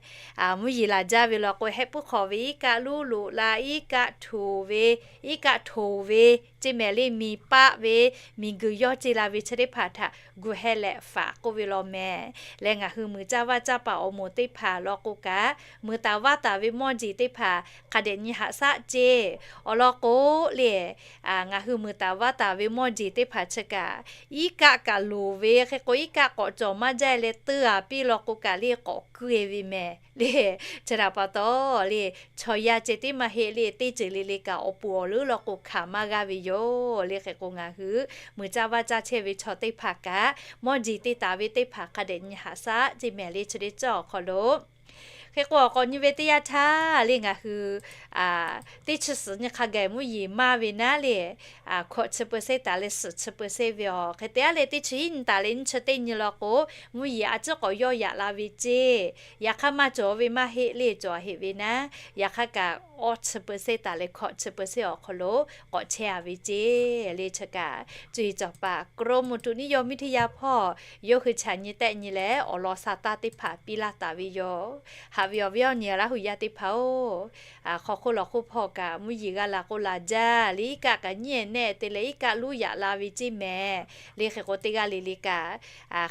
Mvuhˇ yeˬ laˬ jaˇ ve law k'o, heh puiˉ hk'awꞈ ve iˉ kaˆ luˉ loꞈ la, iˉ kaˆ htoˍ ve, iˉ kaˆ htoˍ ve, ceˇ mehˍ le, miˬ paˆ ve, miˬguiˬ yawˇ ce la ve chi teˇ hpaˍ htaꞈ gu hehˉ leh faꞈ k'oˆ ve law mehˍ. Leh ngaˬ hui muiˬ caˇ vaˇ caˇ paˍ awˬ moˍ teˇ hpaˍ lawn k'o kaꞈ, muiˬ taˍ vaˇ taˍ ve mawˇ jeˬ teˇ hpaˍ hk'a dehꞈ nyi haꞈ shaˆ ceˇ. Awˬ lawn k'o le, ngaˬ hui muiˬ taˍ vaˇ taˍ ve mawˇ jeˬ teˇ hpaˍ chi kaꞈ, iˉ kaˆ kaꞈ loˍ ve hk'e k'o, iˉ kaˆ k'awꞈ cawˬ maˇ jaˇ leh teuˇ a piˇ law k'o kaꞈ le k'awꞈ kuiˇ e ve mehˍ le. Chi htaꞈ pa taw le, chaw yaˇ ceh tiˉ maˇ heˆ le, teˇ ceuˬ le le kaꞈ awˬ puˍ awˬ leuˉ lawn k'o hkanˍ maˇ g'aˇ ve yoˬ. Le hk'e k'o, ngaˬ hui muiˬ caˇ vaˇ caˇ chehˇ ve chaw teˇ hpaˍ kaꞈ, mawˇ jeˬ te taˍ ve teˇ hpaˍ hk'a dehꞈ nyi haꞈ shaˆ ceˇ mehˍ le. Chi teˇ ceuˬ awˬ hk'aw lo hk'e k'o, awˬ k'awꞈ nyi ve teˇ yanˇ htaˇ le, ngaˬ hui teˇ chi suhˍ nyi hk'a gaˬ mvuhˇ yeˬ maˇ ve naˉ le, hkawꞈ chi เปอร์เซ็นต์ taˍ leh suhˍ chi เปอร์เซ็นต์ ve awˬ hk'e te a le, teˇ chi hiˉ nyi taˍ leh nyiˇ chi teˇ nyi law k'o, mvuhˇ yeˬ a ciˉ k'awꞈ yawˇ yaꞈ la ve ceˇ. Yaꞈ hk'aˇ maˇ cawˬ ve maˇ heˆ le, cawˬ heˆ ve naˉ, yaꞈ hk'aˇ kaꞈ awˇ chi เปอร์เซ็นต์ taˍ leh hkawꞈ chi เปอร์เซ็นต์ awˬ hk'aw lo k'awꞈ chehˇ a ve ceˇ. Le chi kaꞈ cuˇ yiˍ cawˬ paˍ กรมอุตุนิยมวิทยา hpawˇ yawˇ hui chaꞈ nyi tehˆ nyi leh awˬ lawn sha taˇ teˇ hpaˍ piˇ laˇ taˍ ve yoˬ. Haꞈ ve awˬ viˉ awˬ nyi Laˇ huˍ yaˇ teˇ hpaˍ-oˬ, hk'aw hk'oˆ lawˬ hk'oˆ hpawˇ kaꞈ mvuhˇ yeˬ g'a la k'o laˬ jaˇ le, iˉ kaˆ kaꞈ nyiˉ e nehˆ te leh iˉ kaˆ luˉ yaꞈ la ve ceˇ mehˍ. Le hk'e k'o, teˇ g'aˇ le le kaꞈ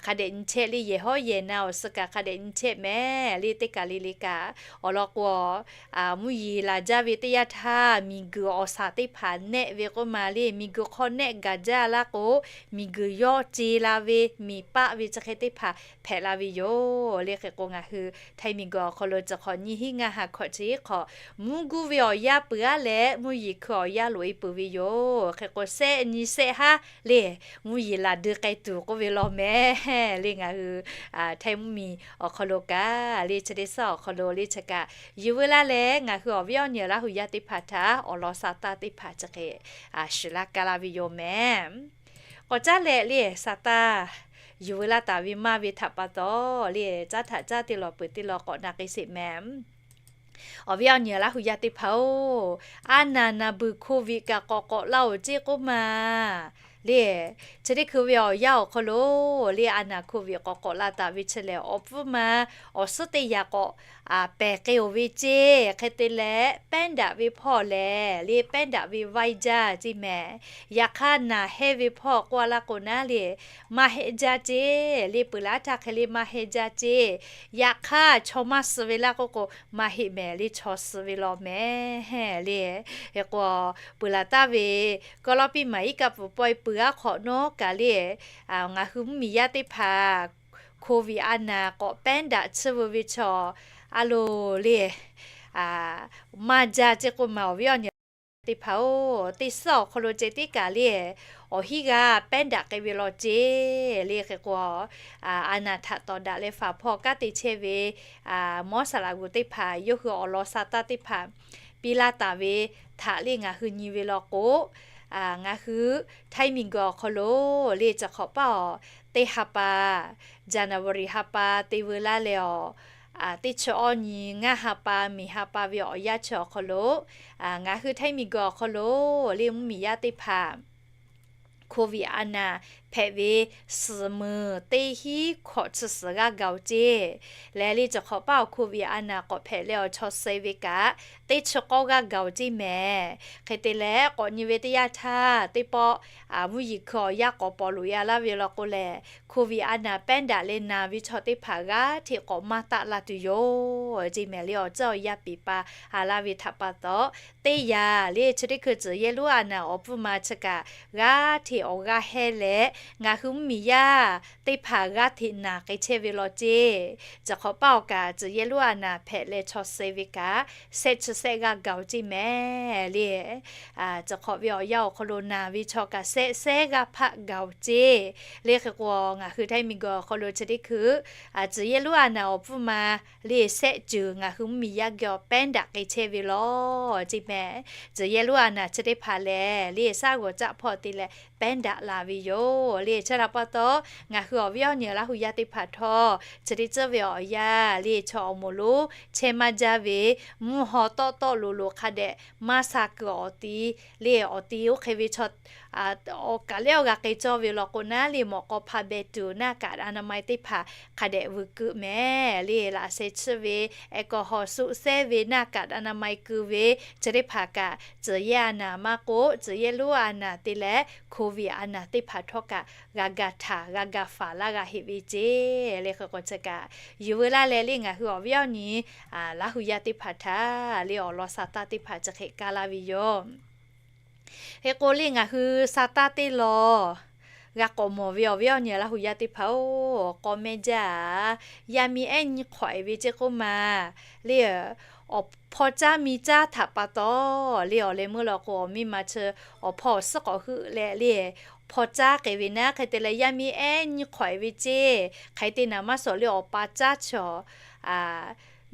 hk'a dehꞈ nyi chehˇ le, yehˬ hawˉ yehˬ na awˬ suh kaꞈ hk'a dehꞈ nyi chehˇ mehˍ le. Teˇ kaˬ le le kaꞈ awˬ lawn k'o, mvuhˇ yeˬ laˬ jaˇ ve teˇ yanˇ htaˇ miˬguiˬ awˬ shaˍ teˇ hpaˍ nehˆ ve k'oˆ ma le, miˬguiˬ hk'aw nehˆ gaˬ jaˇ laˇ k'o, miˬguiˬ yawˇ ce la ve miˬ paˆ ve chi hk'e teˇ hpaˍ hpehꞈ la ve yoˬ. Le hk'e k'o, ngaˬ hui Htaiˇ miˬguiˬ awˬ hk'aw lo ceuˬ hk'awꞈ nyiˇ hinˉ ngaˇ ha hkawꞈ chi hk'awꞈ mvuhˇ guˇ ve awˬ yanˇ peuˬ aˉ leh mvuhˇ yeˬ hkui awˬ yanˇ loꞈ e peuˬ ve yoˬ. Hk'e k'o, sehˆ nyi sehˆ haˉ le, mvuhˇ yeˬ laˬ dui k'ai tuˬ k'oˆ ve law mehˍ le. Ngaˬ hui Htaiˇ mvuhˇmiˬ awˬ hk'aw lo kaꞈ le, chi teˇ suhˉ awˬ hk'aw lo le chi kaꞈ, yehˬ veu laˇ leh ngaˬ hui awˬ viˉ awˬ nyi Laˇ huˍ yaˇ teˇ hpaˍ htaꞈ awˬ lawn sha taˇ teˇ hpaˍ chi hk'e shiˍ laˇ ka laˇ ve yoˬ mehˍ. K'awꞈ caˉ leh le, sha taˇ yehˬ veu laˇ taˍ ve maˇ ve htaꞈ pa taw le, caˉ htaꞈ caˉ te lawˬ peuˬ te lawˬ k'awꞈ na k'ai sheˍ mehˍ. Awˬ viˉ awˬ nyi Laˇ huˍ yaˇ teˇ hpaˍ-oˬ, aˉ naˬ naˬ beuˬ โควิด kaꞈ k'awꞈ k'awꞈ laˇ-oˬ ceˇ k'oˆ ma le. Chi teˇ hkui ve awˬ yanˇ awˬ hk'aw lo le, aˉ naˬ โควิด k'awꞈ k'awꞈ la taˍ ve chi lehˬ, awˬ pfuhˇ ma awˬ suhˉ teˇ yaꞈ k'awꞈ pehˬ k'ai-oˬ ve ceˇ. Hk'e te leh, แป้นดัก ve hpawˇ lehˬ le, แป้นดัก ve vaiˇ jaˇ ceˇ mehˍ. Yaꞈ hk'aˇ, naˬ hehˇ ve hpawˇ k'oˆ a laˇ k'o naˉ le, maˇ hehˇ jaˇ ceˇ le. Peuˬ laˇ htaˇ hk'e le maˇ hehˇ jaˇ ceˇ. Yaꞈ hk'aˇ, chaw maˇ suh ve laˇ k'oˆ k'o, maˇ heˆ mehˍ le, chaw suh ve law mehˍ le. Hk'e k'o, peuˬ laˬ taˍ ve kawˇ lawˇ piˇ maˍ iˉ kaˆ pfuhˍ pawehˇ peuˬ aˉ hk'awꞈ nawˉ kaꞈ le, ngaˬ hui mvuhˇmiˬ yaˇ teˇ hpaˍ โควิด aˉ naˬ k'awꞈ แป้นดัก tsuhˇ veu ve chaw a loˬ le, maˇ jaˇ ceˇ k'oˆ ma. Awˬ viˉ awˬ nyi teˇ hpaˍ-oˬ, teˇ suhˉ awˬ hk'aw lo ceh tiˉ kaꞈ le, awˬ hinˉ g'aˇ แป้นดัก k'ai ve law ceˇ. Le hk'e k'o, aˉ naˬ htaꞈ tawˍ daꞈ leh faˍ hpawˇ kanˉ te chehˇ ve mawˇ saˍ laꞈ g'uˬ teˇ hpaˍ yawˇ hui awˬ lawn sha taˇ teˇ hpaˍ piˇ laˇ taˍ ve htaꞈ le ngaˬ hui nyi ve law k'o, ngaˬ hui Htaiˇ miˬguiˬ awˬ hk'aw lo le, chi hk'awꞈ paˇ awˬ teˇ ha pa, January ha pa te veu laˇ leh awˬ teˇ chi awˇ nyi ngaˇ ha pa miˬ ha pa ve awˬ yanˇ chi awˬ hk'aw lo, ngaˬ hui Htaiˇ miˬguiˬ awˬ hk'aw lo le, mvuhˇmiˬ yaˇ teˇ hpaˍ โควิด aˉ naˬ hpehꞈ ve suhˍ meuˍ teˇ hinˉ hkawꞈ chi suhˍ g'aˇ gaˬ-oˬ ceˇ. Lehˬ le, chi hk'awꞈ paˇ awˬ โควิด aˉ naˬ k'awꞈ hpehꞈ leh awˬ chaw suh ve kaꞈ teˇ chi k'awˇ g'aˇ gaˬ-oˬ ceˇ mehˍ. Hk'e te leh, k'awꞈ nyi ve teˇ yanˇ htaˇ teˇ pawˆ mvuhˇ yeˬ hkui awˬ yanˇ k'awꞈ paw loꞈ e a laˇ ve law k'o lehˬ, โควิด aˉ naˬ แป้นดัก leh naˬ ve chaw teˇ hpaˍ g'aˇ hteꞈ k'awꞈ maˇ taˆ la tuˬ yoˬ ceˇ mehˍ le. Awˬ ceuˬ awˬ yanˇ peˍ pa a laˇ ve htaꞈ pa taw, teˇ yanˇ le chi teˇ hkui tcuhˍ yehˇ lonˉ aˉ naˬ awˬ pfuhˇ ma chi kaꞈ g'aˇ hteꞈ awˬ g'aˇ hehˇ leh, ngaˬ hui mvuhˇmiˬ yaˇ teˇ hpaˍ g'aˇ hteꞈ naˬ k'ai chehˇ ve law ceˇ. Chi hk'awꞈ paˇ awˬ kaꞈ tcuhˍ yehˇ lonˉ aˉ naˬ hpehꞈ leh chaw suh ve kaꞈ sehˆ chi sehˆ g'aˇ gaˬ-oˬ ceˇ mehˍ le. Chi hk'awꞈ ve awˬ yanˇ awˬ hk'aw lo naˬ ve chaw kaꞈ sehˆ sehˆ g'aˇ hpaˆ gaˬ-oˬ ceˇ. Le hk'e k'o, ngaˬ hui Htaiˇ miˬguiˬ awˬ hk'aw lo chi teˇ hkui tcuhˍ yehˇ lonˉ aˉ naˬ awˬ pfuhˇ ma le sehˆ ceuˬ ngaˬ hui mvuhˇmiˬ yaˇ geh awˬ แป้นดัก k'ai chehˇ ve law ceˇ mehˍ. Tcuhˍ yehˇ lonˉ aˉ naˬ chi teˇ hpaˍ lehˬ le, shaˉ g'awˬ caˆ hpawˇ te leh แป้นดัก la ve yoˬ le. Chi htaꞈ pa taw, ngaˬ hui awˬ viˉ awˬ nyi Laˇ huˍ yaˇ teˇ hpaˍ htawˇ chi teˇ ceuˬ ve awˬ yanˇ le, chaw awˬ moˍ lonˉ chehˇ maˇ jaˇ ve, mvuhˇ haw tawˆ tawˆ loꞈ loꞈ hk'a dehꞈ maˇ sha kuiˬ awˬ ti le, awˬ ti oˇ hk'e ve chaw awˬ kaˍ lehˬ awˬ g'a k'ai cawˇ ve law k'o naˉ le, mawꞈ k'aw hpa beh tuˬ หน้ากากอนามัย teˇ hpaˍ hk'a dehꞈ vuiˬ keu mehˍ le, laꞈ sheh chiˇ ve, แอลกอฮอล์ suˆ sehˉ ve, หน้ากากอนามัย keu ve, chi teˇ hpaˍ kaꞈ tcuhˍ yehˇ a naˍ maˇ k'oˆ, tcuhˍ yehˇ lonˉ a naˍ te leh โควิด a naˍ teˇ hpaˍ htawˇ kaꞈ g'a ga htaˍ g'a ga faˍ laˇ g'a heˆ ve ceˇ le. Hk'e k'o chi kaꞈ yuˬ veu laˇ leh le, ngaˬ hui awˬ viˉ awˬ nyi Laˇ hu yaˇ teˇ hpaˍ htaꞈ le awˬ lawn sa taˇ teˇ hpaˍ chi hk'e kaˇ laˇ ve yoˬ. Hk'e k'o le ngaˬ hui sa taˇ teˇ lawn g'a k'awꞈ mawˬ ve awˬ viˉ awˬ nyi Laˇ hu yaˇ teˇ hpaˍ-oˬ, k'aw mehˆ jaˇ, yaˇ miˇ ehˉ nyi hk'awꞈ-e ve ceˇ k'oˆ ma le, awˬ hpaw caˉ miˇ caˉ htaꞈ pa taw le, awˬ leh meuˇ law k'o awˬ miˇ ma chi awˬ hpawˇ awˬ suhˉ k'awꞈ heuˆ leh le, hpaw caˉ k'ai ve naˉ, hk'e te leh yaˇ miˇ ehˉ nyi hk'awꞈ-e ve ceˇ, hk'aˬ hk'e te naˍ maˇ suhˍ le, awˬ pa caˉ chi awˬ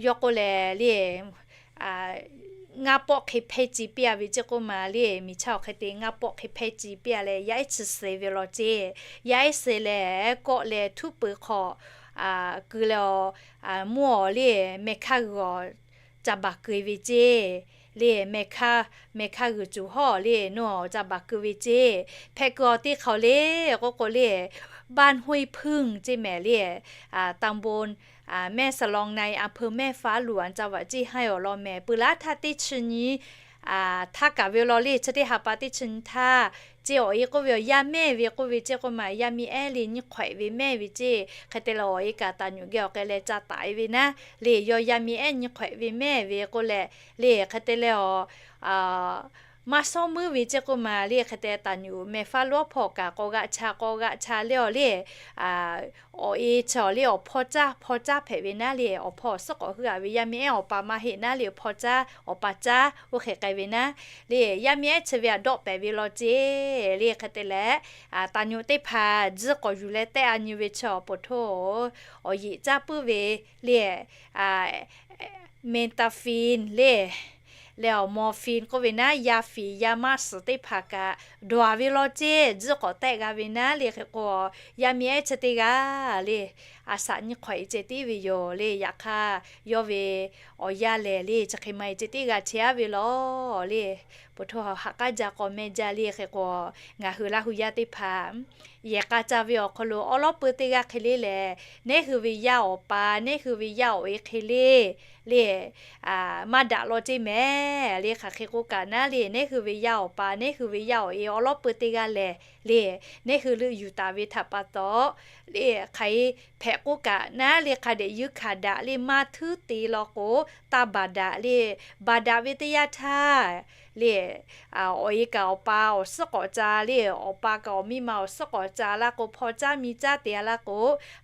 yawˇ k'oˆ leh le, ngaˇ pawˆ hk'e hpehˇ ci piˇ-a ve ceˇ k'oˆ ma le, miˬ chaˇ awˬ hk'e te ngaˇ pawˆ hk'e hpehˇ ci piˇ-a leh, yaˇ ehˉ chi suh ve law ceˇ. Yaˇ ehˉ suh leh kawˆ leh htuˉ peu hk'aw keu leh, mvuhˇ awˬ le meh hkaˇ g'uiˬ awˬ ca baˬ keu ve ceˇ le, meh hkaˇ g'uiˬ cuˬ hawˉ le nawˬ ca baˬ keu ve ceˇ. Hpehꞈ keu awˬ teˇ hk'aw le k'oˆ k'o le, บ้านห้วยผึ้ง ceˇ mehˍ le, ตำบลแม่สลองใน อำเภอแม่ฟ้าหลวง จังหวัดเชียงราย awˬ lawn mehˍ. Peuˬ laˇ htaˇ teˇ chi nyi htaˇ kaꞈ ve law le, chi teˇ ha pa teˇ chi nyi htaˇ ceˇ, awˬ e k'oˆ ve awˬ yaˇ mehˇ ve k'oˆ ve ceˇ k'oˆ ma, yaˇ miˇ ehˉ le nyi hk'awꞈ-e ve mehˇ ve ceˇ. Hk'e te leh awˬ e kaꞈ taˍ nyuꞈ geh awˬ k'ai leh ca taˍ-e ve naˉ le, yawˇ yaˇ miˇ ehˉ nyi hk'awꞈ-e ve mehˇ ve k'oˆ leh le, hk'e te leh awˬ maˇ shawˉ meuˉ ve ceˇ k'oˆ ma le, hk'e te taˍ nyuꞈ meh faˉ lawˉ hpawˇ kaꞈ k'awꞈ g'aꞈ cha k'awꞈ g'aꞈ cha le awˬ le, awˬ e chi awˬ le awˬ hpaw caˉ hpaw caˉ hpehꞈ ve naˉ le, awˬ hpaw awˬ suhˉ k'awꞈ heuˆ-a ve yaˇ miˇ ehˉ awˬ pa maˇ heˆ naˉ le, hpaw caˉ awˬ pa caˉ oˇ hk'e k'ai ve naˉ le, yaˇ miˇ ehˉ chi ve aꞈ dawˆ pehˍ ve law ceˇ le. Hk'e te leh taˍ nyuꞈ teˇ hpaˍ tzuhˇ k'awꞈ yuˬ leh tehˆ-a nyi ve chi awˬ po htoˇ awˬ yeꞈ caˉ puiˉ ve le, methamphetamine le, leh awˬ morphine k'oˆ ve naˉ, yaˇ fiˍ yaˇ maˇ suhˍ teˇ hpaˍ kaꞈ dawˬ-a ve law ceˇ, tzuhˇ k'awꞈ tehˆ g'a ve naˉ le. Hk'e k'o yaˇ miˇ ehˉ chi teˇ g'aˇ le, a shaꞈ nyi hk'awꞈ-e ceh tiˉ ve yoˬ le. Yaꞈ hk'aˇ yawˇ ve awˬ yaˇ lehˬ le chi hk'e ma-e ceh tiˉ g'a chehˇ-a ve law le. Po htoˇ haꞈ k'aˉ jaˇ k'aw mehˆ jaˇ le. Hk'e k'o ngaˬ hui Laˇ hu yaˇ teˇ hpaˍ yehˬ k'a ca ve awˬ hk'aw lo awˉ lawˉ peu teˇ g'aˇ hk'e le lehˬ, neˉ hui ve yaˇ awˬ pa neˉ hui ve yaˇ awˬ e hk'e le le maˇ daꞈ law ceˇ mehˍ le. Hk'aˬ hk'e k'oˆ kaꞈ naˉ le, neˉ hui ve yaˇ awˬ pa neˉ hui ve yaˇ awˬ e awˉ lawˉ peu teˇ g'aˇ lehˬ le, neˉ hui leuˆ yuˬ taˍ ve htaꞈ pa taw le, hk'aˬ e hpehꞈ k'oˆ kaꞈ naˉ le, hk'a dehꞈ yuˇ hkanˍ daꞈ le maˇ htuˉ te law k'o, taˇ baˬ daꞈ le. Baˬ daꞈ ve teˇ yanˇ htaˇ le, awˬ e kaꞈ awˬ pa awˬ suhˉ k'awꞈ ca le, awˬ pa kaꞈ awˬ miˇ ma awˬ suhˉ k'awꞈ ca laˇ k'o, hpaw caˉ miˇ caˉ te-a laˇ k'o,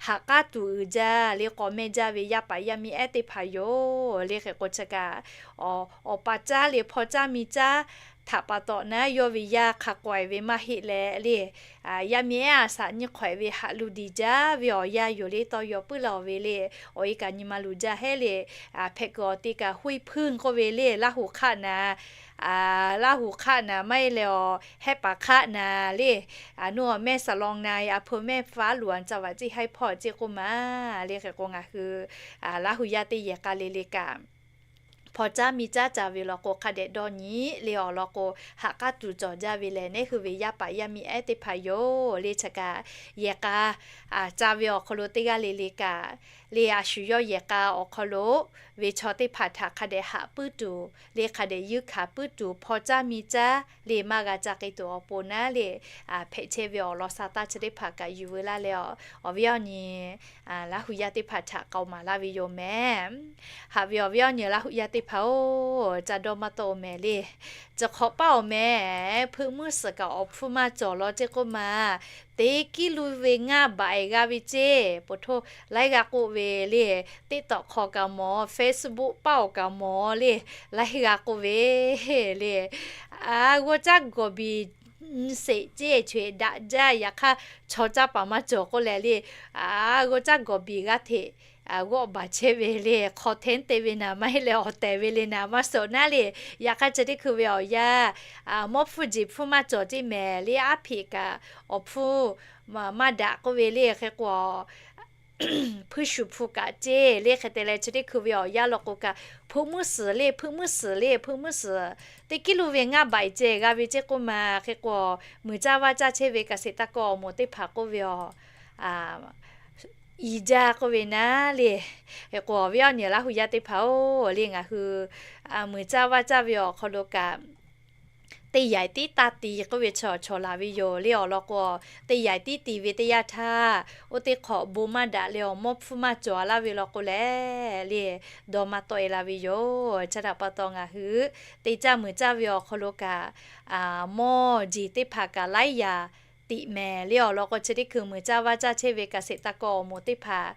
haꞈ k'aˉ tuˬ uiˍ jaˇ le. K'aw mehˆ jaˇ ve yaˇ paˍ yaˇ miˇ ehˉ teˇ hpaˍ yoˬ le. Hk'e k'o chi kaꞈ awˬ pa caˉ le hpaw caˉ miˇ caˉ htaꞈ pa taw naˉ, yawˇ ve yaˇ hk'a k'awꞈ-e ve maˇ heˆ leh le, yaˇ miˇ ehˉ a shaꞈ nyi hk'awꞈ-e ve haꞈ lu diˬ jaˇ ve awˬ yanˇ yoˬ le. Tawˇ yaw puiˉ la-o ve le, awˬ e kaꞈ nyi ma luˬ jaˇ hehˉ le. Hpehꞈ kuiˬ awˬ te kaꞈ ห้วยผึ้ง k'oˆ ve le, Laˇ huˍ hk'aˆ naˍ, Laˇ huˍ hk'aˆ naˍ maˇ heˆ leh awˬ Hehˉ paˍ hk'aˆ naˍ le, nawˬ แม่สลองใน อำเภอแม่ฟ้าหลวง จังหวัดเชียงราย hpawˇ ceˇ k'oˆ ma le. Hk'e k'o ngaˬ hui Laˇ hu yaˇ teˇ yehˬ k'a le le kaꞈ hpaw caˉ miˇ caˉ ca ve law k'o hk'a dehꞈ dawˇ nyi le. Awˬ lawn k'o haꞈ k'aˉ tuˬ cawˬ jaˇ ve lehˬ, neˉ hui ve yaˇ paˍ yaˇ miˇ ehˉ teˇ hpaˍ yoˬ le. Chi kaꞈ yehˬ k'a ca ve awˬ hk'aw lo teˇ g'aˇ le le kaꞈ le, a shu yawˇ yehˬ k'a awˬ hk'aw lo ve chaw teˇ hpaˍ htaꞈ hk'a dehꞈ haꞈ puiˉ tuˬ le, hk'a dehꞈ yuˇ hkanˍ puiˉ tuˬ, hpaw caˉ miˇ caˉ le maˇ g'a ca k'ai tuˬ awˬ pon naˉ le, hpehꞈ chehˇ ve awˬ lawn sa taˇ chi teˇ hpaˍ kaꞈ yuˬ veu laˇ leh, awˬ viˉ awˬ nyi Laˇ hu yaˇ teˇ hpaˍ htaꞈ k'aoˍ maˍ laˇ ve yoˬ mehˍ. Haꞈ ve awˬ viˉ awˬ nyi Laˇ hu yaˇ teˇ hpaˍ-oˬ, ca dawˇ maˇ tawˆ-o mehˍ le. Chi hk'awꞈ paˇ awˬ meh, hpeuꞈ muiˇ suhˍ kaꞈ awˬ hpfuhˇ maˇ cawˬ law ceˇ k'oˆ ma, teˇ kiˇ lu ve ngaˇ baˬ-e g'a ve ceˇ, po htoˇ laiˉ g'a k'oˆ ve le, TikTok hk'aw kaꞈ mawˬ, Facebook paˇ awˬ kaꞈ mawˬ le, laiˉ g'a k'oˆ ve le. A, g'awˇ caˉ gawˬ biˬ nyi sheˍ ceˇ, chaweh daꞈ jaˇ. Yaꞈ hk'aˇ chaw caˇ paˍ maˇ cawˬ k'oˆ leh le, a, g'awˇ caˉ gawˬ biˬ g'aˇ hteꞈ g'awˆ baˬ chehˇ ve le, hk'aw hteˉ te ve naˍ maˇ heˆ leh awˬ tehˬ ve le naˍ maˇ suhˍ naˉ le. Yaꞈ hk'aˇ chi teˇ hkui ve awˬ yanˇ mawˇ hpfuhˇ jeˬ hpfuhˇ maˇ cawˬ ceˇ mehˍ le, aˉ hpeꞈ kaꞈ awˬ hpfuhˇ maˇ daꞈ k'oˆ ve le. Hk'e k'o hpuiˇ shuˍ hpu kaꞈ ceˇ le. Hk'e te leh chi teˇ hkui ve awˬ yanˇ law k'o kaꞈ, hpeuˆ muiˉ suhˍ le, hpeuˆ muiˉ suhˍ le, hpeuˆ muiˉ suhˍ teˇ kiˉ lu ve ngaˇ baꞈ e ceh g'a ve ceˇ k'oˆ ma. Hk'e k'o, muiˬ caˇ vaˇ caˇ chehˇ ve เกษตรกร awˬ moˍ teˇ hpaˍ k'oˆ ve a, i jaˇ k'oˆ ve naˉ le. Hk'e k'o, awˬ viˉ awˬ nyi Laˇ hu yaˇ teˇ hpaˍ-oˬ le, ngaˬ hui muiˬ caˇ vaˇ caˇ ve awˬ hk'aw lo kaꞈ, teˇ yaiˬ tiˉ taˇ ti k'oˆ ve chaw chaw laˬ ve yoˬ le. Awˬ lawn k'o, teˇ yaiˬ tiˉ ti ve teˇ yanˇ htaˇ, oˇ teˇ hk'awꞈ bon maˇ daꞈ leh awˬ mawˇ hpfuhˇ maˇ cawˬ laˇ ve law k'o leh le, dawˇ maˇ tawˆ e la ve yoˬ. Chi htaꞈ pa taw ngaˬ hui teˇ caˇ muiˬ caˇ ve awˬ hk'aw lo kaꞈ, mawˇ jeˬ teˇ hpaˍ kaꞈ laiˉ yaꞈ tiꞈ mehˍ le. Awˬ lawn k'o, chi teˇ hkui muiˬ caˇ vaˇ caˇ chehˇ ve เกษตรกร awˬ moˍ teˇ hpaˍ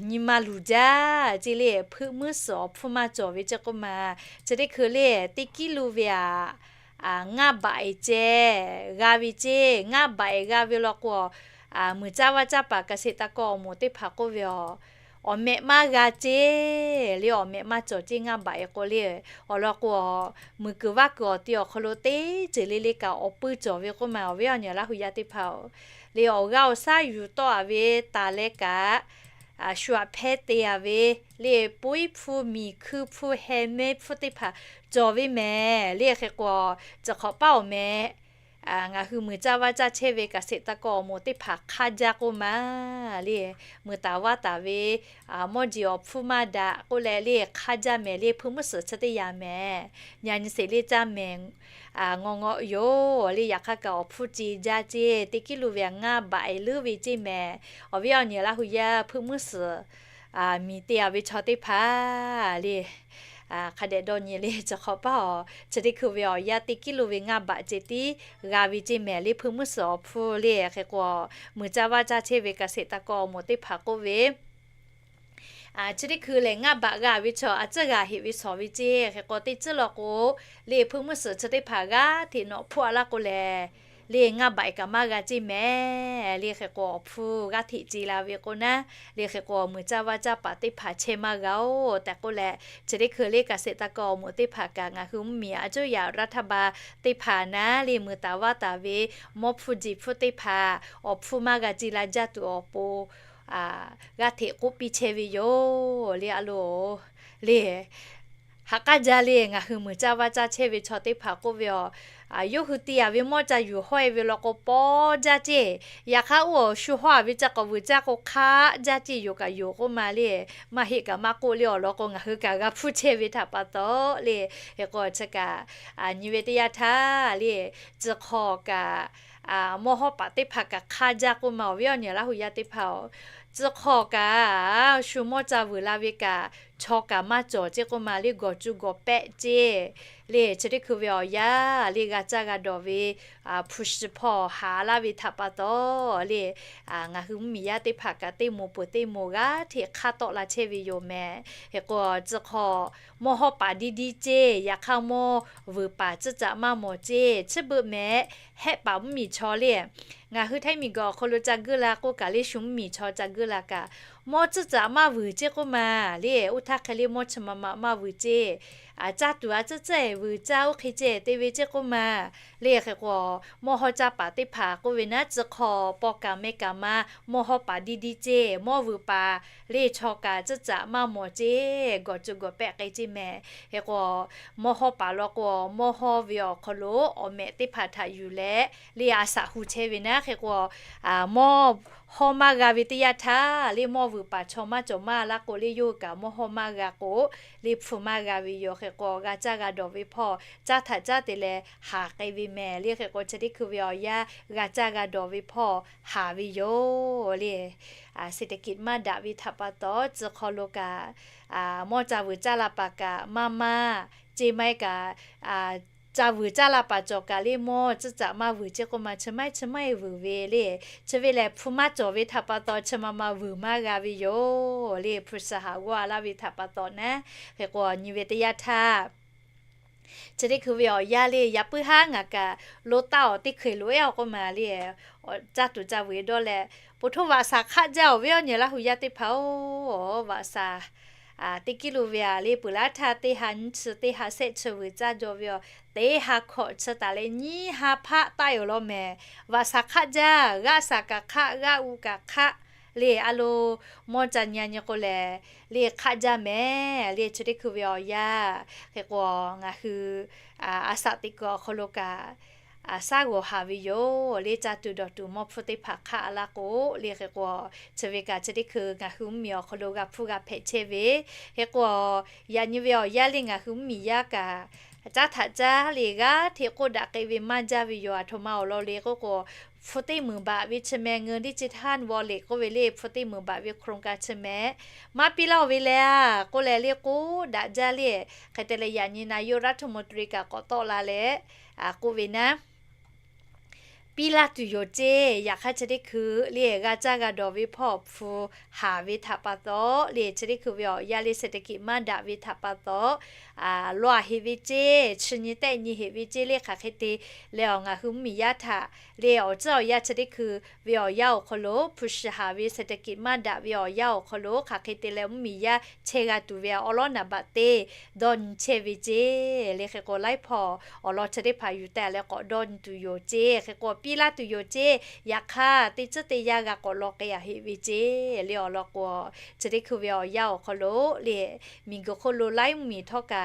nyi ma luˬ jaˇ ceˇ le. Hpeuˆ muiˉ suhˍ awˬ hpfuhˇ maˇ cawˬ ve ceˇ k'oˆ ma. Chi teˇ hkui le teˇ kiˉ lu ve a, ngaˇ baꞈ e ceh g'a ve ceˇ. Ngaˇ baꞈ e g'a ve law k'o, muiˬ caˇ vaˇ caˇ paˍ เกษตรกร awˬ moˍ teˇ hpaˍ k'oˆ ve a, awˬ mehꞈ maˇ g'a ceˇ le, awˬ mehꞈ maˇ cawˬ ceˇ ngaˇ baꞈ e k'o le. Awˬ lawn k'o, muiˬ kuiˬ vaˇ kuiˬ awˬ ti awˬ hk'aw lo teˇ ceuˬ le le kaꞈ awˬ puiˇ cawˬ ve k'oˆ ma. Awˬ viˉ awˬ nyi Laˇ hu yaˇ teˇ hpaˍ-oˬ le, awˬ g'aˇ awˬ shaˉ yuˬ tawˆ a ve taˍ leh kaꞈ, shu aꞈ hpehˇ te a ve le, poiˉ hpu, miˬ hkuiˇ hpu, heh mehˇ hpfuhˇ teˇ hpaˍ cawˬ ve mehˍ le. Hk'e k'o, chi hk'awꞈ paˉ awˬ meh ngaˬ hui muiˬ caˇ vaˇ caˇ chehˇ ve เกษตรกร awˬ moˍ teˇ hpaˍ hk'aˇ jaˇ k'oˆ ma le. Muiˬ taˍ vaˇ taˍ ve mawˇ jeˬ awˬ hpfuhˇ maˇ daꞈ k'oˆ leh le, hk'aˇ jaˇ mehˍ le. Hpeuˆ muiˉ suhˍ chi teˇ yaꞈ mehˍ, nyi nyi sheˍ le caˇ mehˍ ngaw ngaw yoˬ le. Yaꞈ hk'aˇ kaꞈ awˬ hpfuhˇ ce jaˇ ceˇ, teˇ kiˉ lu ve a ngaˇ baꞈ e leuˉ ve ceˇ mehˍ. Awˬ viˉ awˬ nyi Laˇ hu yaˇ, hpeuˆ muiˉ suhˍ miˬ te a ve chaw teˇ hpaˍ le, hk'a dehꞈ dawˇ nyi le. Chi hk'awꞈ paˉ a, chi teˇ hkui ve awˬ yanˇ teˇ kiˉ lu ve ngaˇ baꞈ ce tiˉ g'a ve ceˇ mehˍ le. Hpeuˆ muiˉ suhˍ awˬ hpfuhˇ le. Hk'e k'o, muiˬ caˇ vaˇ caˇ chehˇ ve เกษตรกร awˬ moˍ teˇ hpaˍ k'oˆ ve, chi teˇ hkui lehˬ ngaˇ baꞈ g'a ve chaw a tcuhˉ g'a heꞈ ve shawˍ ve ceˇ. Hk'e k'o, teˇ tcuhˉ law k'o le, hpeuˆ muiˉ suhˍ chi teˇ hpaˍ g'aˇ hteꞈ nawꞈ hpfuhˆ a laˇ k'o lehˬ le, ngaˇ baꞈ e kaꞈ maˇ g'a ceˇ mehˍ le. Hk'e k'o, awˬ hpfuhˇ g'aˇ hteꞈ ce la ve k'o naˉ le. Hk'e k'o, muiˬ caˇ vaˇ caˇ paˍ teˇ hpaˍ chehˇ maˇ g'a-oˬ tehꞈ k'oˆ leh, chi teˇ hkui le เกษตรกร awˬ moˍ teˇ hpaˍ kaꞈ ngaˬ hui mvuhˇmiˬ a cuˉ yaꞈ รัฐบาล teˇ hpaˍ naˉ le, muiˬ taˍ vaˇ taˍ ve mawˇ hpfuhˇ jeˬ hpfuhˇ teˇ hpaˍ awˬ hpfuhˇ maˇ g'a ce la jaˇ tuˬ awˬ pon g'aˇ hteꞈ k'oˆ piˇ chehˇ ve yoˬ le. A loˬ le, haꞈ k'aˉ jaˇ le. Ngaˬ hui muiˬ caˇ vaˇ caˇ chehˇ ve chaw teˇ hpaˍ k'oˆ ve a, yawˇ hui te a ve mawˇ ca yuˬ hawˇ e ve law k'o paw jaˇ ceˇ. Yaꞈ hk'aˇ oˇ awˬ shu hawˇ a ve ca k'awꞈ vuiˬ caˇ k'o hk'aˆ jaˇ ceˇ, yoˬ kaꞈ yoˬ k'oˆ ma le. Maˇ heˆ kaꞈ maˇ k'oˆ le. Awˬ lawn k'o, ngaˬ hui kaꞈ g'a hpfuhˇ chehˇ ve htaꞈ pa taw le. Hk'e k'o, chi kaꞈ nyi ve teˇ yanˇ htaˇ le, tcuh hk'aw kaꞈ mawˇ hawˉ paˍ teˇ hpaˍ kaꞈ hk'aˇ jaˇ k'oˆ ma. Awˬ viˉ awˬ nyi Laˇ hu yaˇ teˇ hpaˍ-oˬ, tcuh hk'aw kaꞈ shu mawˇ ca vuiˬ la ve kaꞈ, chaw kaꞈ maˇ cawˬ ceˇ k'oˆ ma le. Gawˬ cu gawˬ pehˆ ceˇ le. Chi teˇ hkui ve awˬ yanˇ le, g'a caˇ g'a dawˬ ve hpu shi hpawˇ haˍ laˇ ve htaꞈ pa taw le, ngaˬ hui mvuhˇmiˬ yaˇ teˇ hpaˍ kaꞈ teˇ moˍ peuˬ teˇ moˍ g'aˇ hteꞈ hk'aˇ tawˆ la chehˇ ve yoˬ mehˍ. Hk'e k'o, tcuh hk'aw mawˇ hawˉ paˍ diˇ diˇ ceˇ. Yaꞈ hk'aˇ mawˇ vuiˬ paˍ tcuhˉ caꞈ maˇ mawˬ ceˇ. Chi beuꞈ mehˍ, hehˆ paˍ mvuhˇmiˬ chaw le, ngaˬ hui Htaiˇ miˬguiˬ awˬ hk'aw lo ca guˇ la k'oˆ kaꞈ le, shu mvuhˇmiˬ chaw ca guˇ la kaꞈ, mawˇ tcuhˉ caꞈ maˇ vuiˬ ceˇ k'oˆ ma le. Oˇ htaˇ hk'e le mawˇ chi ma ma maˇ vuiˬ ceˇ. Caˇ tuˬ a tcuhˉ tcuhˉ e vuiˬ caˇ oˇ hk'e ceh te ve ceˇ k'oˆ ma le. Hk'e k'o, mawˇ hawˉ caˇ paˍ teˇ hpaˍ k'oˆ ve naˉ, tcuh hk'aw paw kaꞈ meh kaꞈ ma mawˇ hawˉ paˍ diˇ diˇ ceˇ. Mawˇ vuiˬ paˍ le chaw kaꞈ tcuhˉ caꞈ maˇ mawˬ ceˇ. Gawˬ cu gawˬ pehˆ k'ai ceˇ mehˍ. Hk'e k'o, mawˇ hawˉ paˍ law k'o, mawˇ hawˉ ve awˬ hk'aw lo awˬ mehꞈ teˇ hpaˍ htaꞈ yuˬ leh le, a shaꞈ hu chehˇ ve naˉ. Hk'e k'o, mawˇ hawˉ maˇ g'a ve teˇ yanˇ htaˇ le, mawˇ vuiˬ paˍ chaw maˇ cawˬ maˇ laˇ k'o le, yawˇ hui kaꞈ mawˇ hawˉ maˇ g'a k'o le, hpu maˇ g'a ve yoˬ. Hk'e k'o, g'a caˇ g'a dawˬ ve hpawˇ caˇ htaꞈ caˇ te leh haˍ k'ai ve mehˍ le. Hk'e k'o, chi teˇ hkui ve awˬ yanˇ g'a caˇ g'a dawˬ ve hpawˇ haˍ ve yoˬ le. เศรษฐกิจ maˇ daꞈ ve htaꞈ pa taw, tcuh hk'aw lo kaꞈ mawˇ ca vuiˬ caˇ la paˍ kaꞈ maˇ maˇ ceˇ maˇ heˆ kaꞈ, ca vuiˬ caˇ la paˍ cawˬ kaꞈ le, mawˇ tcuhˉ caꞈ maˇ vuiˬ ceˇ k'oˆ ma, chi maˇ heˆ chi maˇ heˆ vuiˬ ve le. Chi ve lehˬ, hpu maˇ cawˬ ve htaꞈ pa taw, chi ma ma vuiˬ maˇ g'a ve yoˬ le. Hpu shi haꞈ g'awˇ a laˇ ve htaꞈ pa taw naˉ. Hk'e k'o, nyi ve teˇ yanˇ htaˇ, chi teˇ hkui ve awˬ yanˇ le, yaꞈ puiˉ haˉ ngaˬ kaꞈ lo taˇ awˬ teˇ hkui loꞈ ehˉ awˬ k'oˆ ma le, caˇ tuˬ ca vuiˬ dawˇ leh, po htoˇ vaꞈ shaˍ hk'aˆ jaˇ. Awˬ viˉ awˬ nyi Laˇ hu yaˇ teˇ hpaˍ-oˬ, vaꞈ shaˍ teˇ kiˉ lo ve a le, peuˬ laˇ htaˇ teˇ ha nyiˇ chi, teˇ ha shehˆ chi vuiˬ caˇ jaw ve a, teˇ ha hkawꞈ chi taˍ leh nyiˇ ha hpaˆ taˆ yoˬ law mehˍ. Vaꞈ shaˍ hk'aˆ jaˇ. G'aˆ shaˍ kaꞈ hk'aˆ, g'aˆ u kaꞈ hk'aˆ le a lo mawˇ ca nyi a nyi k'o lehˬ, le hk'aˆ jaˇ mehˍ le chi teˇ hkui ve awˬ yanˇ. Hk'e k'o, ngaˬ hui a saꞈ teꞈ kuiˬ awˬ hk'aw lo kaꞈ shaˉ g'awˬ haˍ ve yoˬ le. Caˇ tuˬ dawˬ tuˬ mawˇ hpfuhˇ teˇ hpaˍ hk'aˆ a laˇ k'o le. Hk'e k'o, chi ve kaꞈ chi teˇ hkui ngaˬ hui mvuhˇmiˬ awˬ hk'aw lo g'a hpfuhˇ g'a hpehꞈ chehˇ ve. Hk'e k'o, yaꞈ nyi ve awˬ yanˇ le ngaˬ hui mvuhˇmiˬ yaˇ kaꞈ caˉ htaꞈ caˉ le g'aˇ hteꞈ k'oˆ daꞈ k'ai ve maˇ jaˇ ve yoˬ. Aˬ htoꞈ ma awˬ lawn le k'oˆ k'o, hpu teˇ meunˍ baꞈ ve chi meh เงินดิจิทัลวอลเล็ต k'oˆ ve le, hpu teˇ meunˍ baꞈ ve โครงการ chi meh maˇ piˇ laˇ-oˬ ve leh a k'oˆ leh le k'oˆ daꞈ jaˇ le. Hk'e te leh yaꞈ nyi นายกรัฐมนตรี kaꞈ k'awꞈ tawˆ la leh k'oˆ ve naˉ, piˇ laˇ tuˬ yoˬ ceˇ. Yaꞈ hk'aˇ chi teˇ hkui le g'a caˇ g'a dawˬ ve hpawˇ hpu haˍ ve htaꞈ pa taw le, chi teˇ hkui ve awˬ yanˇ le เศรษฐกิจ maˇ daꞈ ve htaꞈ pa taw, lawˬ a heꞈ ve ceˇ, chi nyi tehˆ nyi heꞈ ve ceˇ le. Hk'aˬ hk'e te leh awˬ ngaˬ hui mvuhˇmiˬ yaˇ htaꞈ le awˬ tcuhˉ awˬ yanˇ chi teˇ hkui ve awˬ yanˇ awˬ hk'aw lo hpu shiˍ haˍ ve เศรษฐกิจ maˇ daꞈ ve awˬ yanˇ awˬ hk'aw lo hk'aˬ hk'e te leh mvuhˇmiˬ yaˇ chehˇ g'a tuˬ ve awˉ lawˉ naˍ baꞈ teˇ dawˇ nyi chehˇ ve ceˇ le. Hk'e k'o laiˉ hpawˇ awˬ lawn chi teˇ hpaˍ yuˬ taˍ leh k'awꞈ dawˇ nyi tuˬ yoˬ ceˇ. Hk'e k'o piˇ laˇ tuˬ yoˬ ceˇ. Yaꞈ hk'aˇ teˇ tcuhˉ teˇ yanˇ g'a k'awꞈ law k'ai a heꞈ ve ceˇ le. Awˬ lawn k'o, chi teˇ hkui ve awˬ yanˇ awˬ hk'aw lo le miˬguiˬ hk'oˆ lo laiˉ mvuhˇmiˬ htawˇ kaꞈ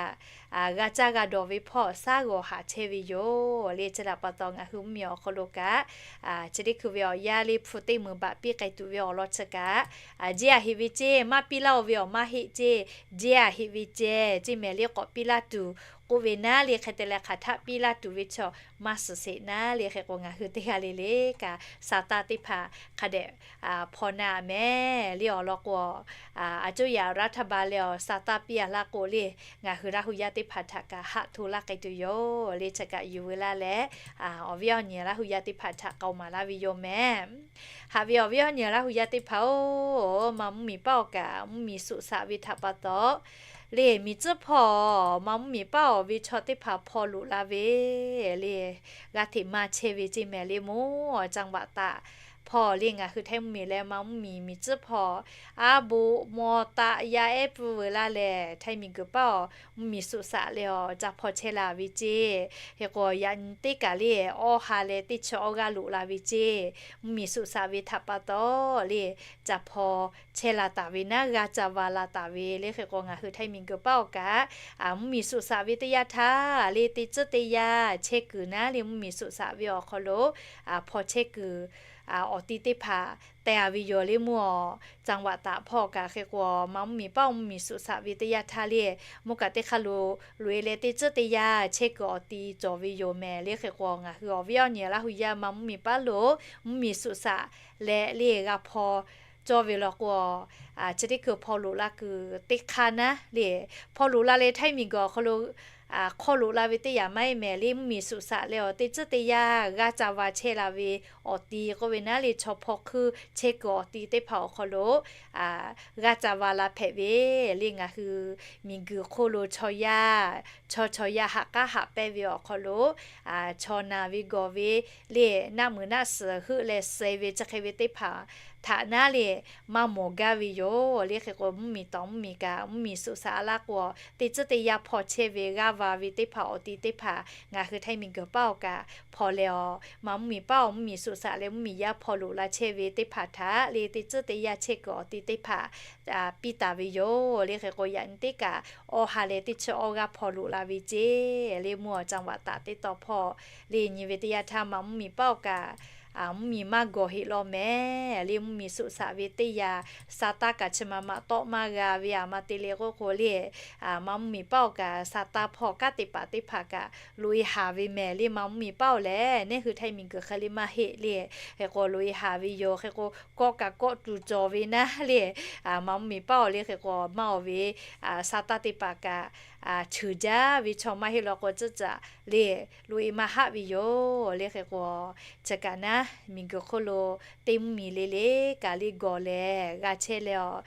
g'a caˇ g'a dawˬ ve hpawˇ shaˉ g'awˬ haˍ chehˇ ve yoˬ le. Chi htaꞈ pa taw ngaˬ hui mvuhˇmiˬ awˬ hk'aw lo kaꞈ chi teˇ hkui ve awˬ yanˇ le hpu teˇ meunˍ baꞈ piˇ k'ai tuˬ ve awˬ lawn chi kaꞈ, jeˇ a heꞈ ve ceˇ, maˇ piˇ laˇ-oˬ ve awˬ maˇ heˆ ceˇ, jeˇ a heꞈ ve ceˇ, ceˇ mehˍ le k'awꞈ piˇ laˇ tuˬ k'oˆ ve naˉ le. Hk'e te leh hk'aˬ htaˆ piˇ laˇ tuˬ ve chaw maˇ suhˍ sheˍ naˉ le. Hk'e k'o ngaˬ hui teˇ g'aˇ le le kaꞈ sa taˇ teˇ hpaˍ hk'a dehꞈ hpaw na mehˍ le. Awˬ lawn k'o, a coˇ yaꞈ รัฐบาล leh awˬ sa taˇ piˇ a laˇ k'o le, ngaˬ hui Laˇ hu yaˇ teˇ hpaˍ htaꞈ kaꞈ haꞈ hto laˇ k'ai tuˬ yoˬ le. Chi kaꞈ yuˬ ve laˇ leh, awˬ viˉ awˬ nyi Laˇ hu yaˇ teˇ hpaˍ htaꞈ k'aoˍ maˍ laˇ ve yoˬ mehˍ. Haꞈ ve awˬ viˉ awˬ nyi Laˇ hu yaˇ teˇ hpaˍ-oˬ, ma mvuhˇmiˬ paˉ awˬ kaꞈ mvuhˇmiˬ suꞈ shaꞈ ve htaꞈ pa taw le, miˬ tcuhˉ hpawˇ ma mvuhˇmiˬ paˉ awˬ ve chaw teˇ hpaˍ hpaw loꞈ la ve le, g'a hteꞈ ma chehˇ ve ceˇ mehˍ le mawˇ. จังหวัดตาก hpawˇ le ngaˬ hui Htaiˇ mvuhˇmiˬ leh ma mvuhˇmiˬ miˬ tcuhˉ hpawˇ aˉ boˆ mawˇ taˆ yaˇ ehˉ pfuhˇ veu laˇ leh, Htaiˇ miˬguiˬ paˉ awˬ mvuhˇmiˬ suꞈ shaꞈ leh awˬ ca hpaw chehˇ la ve ceˇ. Hk'e k'o yaꞈ nyi teˇ kaˬ le awˇ ha leh teˇ chi awˇ g'aˇ loꞈ la ve ceˇ. Mvuhˇmiˬ suꞈ shaꞈ ve htaꞈ pa taw le ca hpaw chehˇ la taˍ ve naˉ, g'a ca va la taˍ ve le. Hk'e k'o ngaˬ hui Htaiˇ miˬguiˬ paˉ awˬ kaꞈ mvuhˇmiˬ suꞈ shaꞈ ve teˇ yanˇ htaˇ le teˇ tcuhˉ teˇ yanˇ chehˇ kuiˬ naˉ le mvuhˇmiˬ suꞈ shaꞈ ve awˬ hk'aw lo hpaw chehˇ kuiˬ awˬ ti teˇ hpaˍ teh a ve yoˬ le mawˇ. จังหวัดตาก hpawˇ kaꞈ hk'e k'o ma mvuhˇmiˬ paˉ mvuhˇmiˬ suꞈ shaꞈ ve teˇ yanˇ htaˇ le, mvuhˇ kaꞈ teˇ hk'aˇ lo loꞈ-e leh teˇ tcuhˉ teˇ yanˇ chehˇ kuiˬ awˬ ti cawˬ ve yoˬ mehˍ le. Hk'e k'o ngaˬ hui awˬ viˉ awˬ nyi Laˇ hu yaˇ ma mvuhˇmiˬ paˉ lo mvuhˇmiˬ suꞈ shaꞈ leh le g'a hpaw cawˇ ve law k'o, chi teˇ hkui hpaw loꞈ la kuiˬ teˇ hk'aˇ naˉ le, hpaw loꞈ la leh Htaiˇ miˬguiˬ awˬ hk'aw lo hk'aw loꞈ la ve teˇ yanˇ maˇ heˆ mehˍ le, mvuhˇmiˬ suꞈ shaꞈ leh awˬ teˇ tcuhˉ teˇ yanˇ g'a ca va chehˇ la ve awˬ ti k'oˆ ve naˉ le, chaw hpaw hkuiˇ chehˇ kuiˬ awˬ ti teˇ hpaˍ awˬ hk'aw lo g'a ca va la hpehꞈ ve le. Ngaˬ hui miˬguiˬ hk'oˆ lo chaw yaˇ, chaw chaw yaˇ haꞈ k'aˉ haꞈ pehnˇ ve awˬ hk'aw lo chaw naˬ ve gawˬ ve le, naˆ muiˬ naˆ suhˍ heuˆ leh suh ve chi hk'e ve teˇ hpaˍ htaꞈ naˉ le maˇ mawˬ gaˇ ve yoˬ le. Hk'e k'o mvuhˇmiˬ tawˍ mvuhˇmiˬ kaꞈ mvuhˇmiˬ suꞈ shaꞈ a laˇ k'o, teˇ tcuhˉ teˇ yanˇ hpaw chehˇ ve g'aˇ va ve teˇ hpaˍ awˬ ti teˇ hpaˍ ngaˬ hui Htaiˇ miˬguiˬ paˉ awˬ kaꞈ hpaw leh awˬ ma mvuhˇmiˬ paˉ awˬ mvuhˇmiˬ suꞈ shaꞈ leh mvuhˇmiˬ yaˇ hpaw loꞈ la chehˇ ve teˇ hpaˍ htaꞈ le teˇ tcuhˉ teˇ yanˇ chehˇ kuiˬ awˬ ti teˇ hpaˍ piˇ taˍ ve yoˬ le. Hk'e k'o yaꞈ nyi teˇ kaꞈ awˇ ha leh teˇ chi awˇ g'aˇ hpaw loꞈ la ve ceˇ le mawˇ. จังหวัดตาก teˇ taw hpawˇ le nyi ve teˇ yanˇ htaˇ ma mvuhˇmiˬ paˉ awˬ kaꞈ mvuhˇmiˬ maˇ gawˬ heˆ law mehˍ le, mvuhˇmiˬ suꞈ shaꞈ ve teˇ yanˇ sa taˇ kaꞈ chi ma ma tawˆ maˇ g'a ve aˬ ma te le k'oˆ k'o le, ma mvuhˇmiˬ paˉ awˬ kaꞈ sa taˇ hpawˇ kanˉ te paˍ teˇ hpaˍ kaꞈ loꞈ-e haˍ ve mehˍ le. Ma mvuhˇmiˬ paˉ awˬ lehˬ neˇ hui Htaiˇ miˬguiˬ hk'e le maˇ heˆ le. Hk'e k'o loꞈ-e haˍ ve yoˬ. Hk'e k'o kawˆ kaꞈ kawˆ tuˬ cawˬ ve naˉ le, ma mvuhˇmiˬ paˉ awˬ le hk'e k'o maˇ awˬ ve sa taˇ teˇ hpaˍ kaꞈ cheuˬ jaˇ ve chaw maˇ heˆ law k'o tcuhˉ caꞈ le loꞈ-e maˇ haˆ ve yoˬ le. Hk'e k'o chi kaꞈ naˉ miˬguiˬ hk'oˆ lo teˇ mvuhˇmiˬ le le kaꞈ le gawˬ lehˬ g'a chehˇ leh awˬ,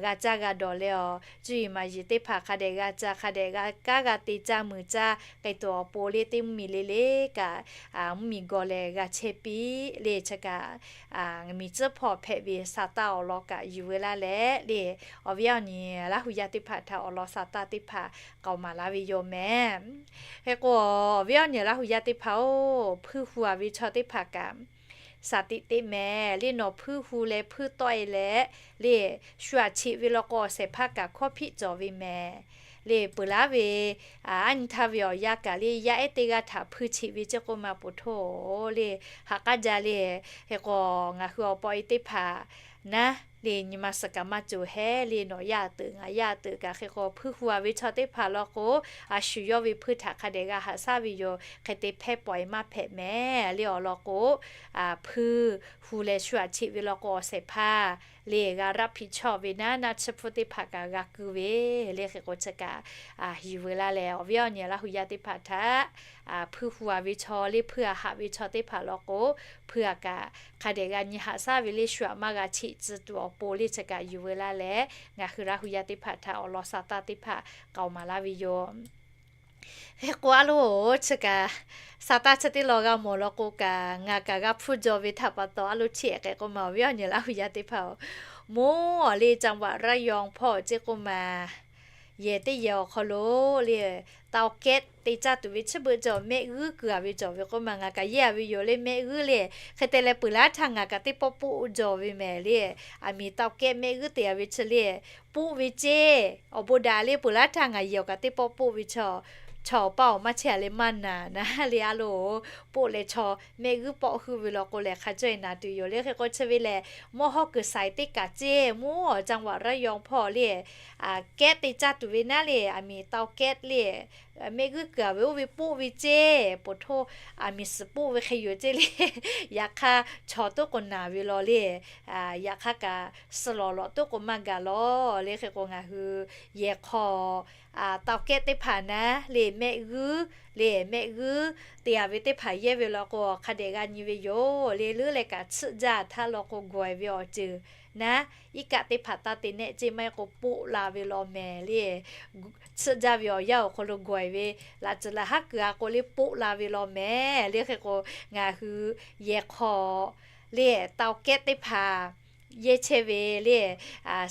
g'a caˇ g'a dawˬ leh awˬ, cuˇ yiˍ maˍ yiˍ teˇ hpaˍ hk'a dehꞈ g'a ca hk'a dehꞈ g'a kaˉ g'a te caˇ muiˬ caˇ k'ai tuˬ awˬ pon le teˇ mvuhˇmiˬ le le kaꞈ mvuhˇmiˬ gawˬ lehˬ g'a chehˇ piˇ le. Chi kaꞈ miˬ tcuhˉ hpawˇ hpehꞈ ve sa taˇ awˬ lawn kaꞈ yuˬ ve laˇ leh le, awˬ viˉ awˬ nyi Laˇ hu yaˇ teˇ hpaˍ htaꞈ awˬ lawn sa taˇ teˇ hpaˍ k'aoˍ maˍ laˇ ve yoˬ mehˍ. Hk'e k'o awˬ viˉ awˬ nyi Laˇ hu yaˇ teˇ hpaˍ-oˬ, hpuiˇ hu a ve chaw teˇ hpaˍ kaꞈ shaˍ tiꞈ teꞈ mehˍ le. Nawˬ hpuiˇ hu leh hpuiˇ tawˆ e leh le, shu aꞈ cheꞈ ve law k'o, awˬ shehˍ hpaˇ kaꞈ hkawˇ hpiˆ cawˬ ve mehˍ le. Peuˬ laˇ ve aˉ nyi htaˇ ve awˬ yanˇ kaꞈ le, yaˇ ehˉ teˇ g'aˇ htaꞈ hpuiˇ cheꞈ ve ceˇ k'oˆ ma peuˬ htoˇ le, haꞈ k'aˉ jaˇ le. Hk'e k'o, ngaˬ hui awˬ pa awˬ e teˇ hpaˍ naˉ le, nyi ma suhˍ kaꞈ maˇ cawˬ hehˉ le. Nawˬ yaˇ teuꞈ ngaˬ yaˇ teuꞈ kaꞈ hk'e k'o, hpuiˇ hu a ve chaw teˇ hpaˍ law k'o, a shu yawˇ ve hpuiˇ htaꞈ hk'a dehꞈ g'a haꞈ shaˉ ve yoˬ. Hk'e te hpehˇ pawˍ e maˇ hpehꞈ mehˍ le. Awˬ lawn k'o, hpuiˇ hu leh shu aꞈ cheꞈ ve law k'o, awˬ shehˍ hpaˇ le g'a raˆ hpiꞈ chawˇ ve naˉ, naˆ tsuhˇ hpfuhˇ teˇ hpaˍ kaꞈ g'a ku ve le. Hk'e k'o chi kaꞈ yuˬ veu laˇ leh, awˬ viˉ awˬ nyi Laˇ hu yaˇ teˇ hpaˍ htaꞈ hpuiˇ hu a ve chaw le, hpuiˇ a haꞈ ve chaw teˇ hpaˍ law k'o, hpuiˇ a kaꞈ hk'a dehꞈ g'a nyi haꞈ shaˉ ve le, shu aꞈ maˇ g'a cheꞈ tcuh tuˬ awˬ pon le chi kaꞈ yuˬ veu laˇ leh, ngaˬ hui Laˇ hu yaˇ teˇ hpaˍ htaꞈ awˬ lawn sa taˇ teˇ hpaˍ k'aoˍ maˍ laˇ ve yoˬ. Hk'e k'o, a loˬ chi kaꞈ sa taˇ chi teˇ law g'a mawˬ law k'o kaꞈ, ngaˬ kaꞈ g'a hpfuhˇ jaw ve htaꞈ pa taw, a loˬ chi hk'e k'oˆ ma, awˬ viˉ awˬ nyi Laˇ hu yaˇ teˇ hpaˍ-oˬ, mawˇ le จังหวัดระยอง hpawˇ ceˇ k'oˆ ma, yehˬ teˇ yehˬ awˬ hk'aw lo le, เตาแก๊ส te caˇ tuˬ ve chi beuꞈ cawˬ, mehˆ g'uiˇ kuiˬ a ve cawˬ ve k'oˆ ma, ngaˬ kaꞈ yehˇ a ve yoˬ le, mehˆ g'uiˇ le. Hk'e te leh peuˬ laˇ htaˇ ngaˬ kaꞈ teˇ pawˆ poˆ jaw ve mehˍ le. Aˬ miˍ เตาแก๊ส mehˆ g'uiˇ te a ve chi le, poˆ ve ceˇ. Awˬ bon daꞈ le, peuˬ laˇ htaˇ ngaˬ yehˬ awˬ kaꞈ teˇ pawˆ poˆ ve chaw, chaw awˬ paˇ awˬ maˇ chehˇ a leh maˇ naˍ naˉ le. A loˬ poˆ leh chaw mehˆ g'uiˇ pawˆ hu ve law k'o lehˬ, hk'a cawˇ e naˍ tuˬ yoˬ le. Hk'e k'o chi ve lehˬ, mawˇ hawˉ kuiˬ saiˍ teˇ kaꞈ ceˇ, mawˇ จังหวัดระยอง hpawˇ le, แก๊ส te caˇ tuˬ ve naˉ le, aˬ miˍ เตาแก๊ส le, mehˆ g'uiˇ kuiˬ a ve oˇ ve poˆ ve ceˇ, poˬ htoˇ aˬ miˍ suhˍ poˆ ve hk'e yoˬ ceˇ le. Yaꞈ hk'aˇ chaw toˉ k'o naˍ ve law le. Yaꞈ hk'aˇ kaꞈ suh lawˬ lawꞈ toˉ k'o maˇ gaˬ law le. Hk'e k'o ngaˬ hui yehˬ hk'aw เตาแก๊ส teˇ hpaˍ naˉ le, mehˆ g'uiˇ le, mehˆ g'uiˇ te a ve teˇ hpaˍ yehˇ ve law k'o, hk'a dehꞈ g'a nyi ve yoˬ le. Leuˉ leh kaꞈ tsuhˆ jaˇ htaˇ law k'o, gawˬ e ve awˬ ceuˬ naˉ, iˉ kaˆ teˇ hpaˍ taˇ te nehˆ ceˇ, maˇ heˆ k'o poˆ la ve law mehˍ le. Tsuhˆ jaˇ ve awˬ yanˇ awˬ hk'aw lo gawˬ e ve, laꞈ tcuhˍ laꞈ haˉ kuiˬ a k'o le poˆ la ve law mehˍ le. Hk'e k'o ngaˬ hui yehˬ hk'aw le เตาแก๊ส teˇ hpaˍ yehˇ chehˇ ve le.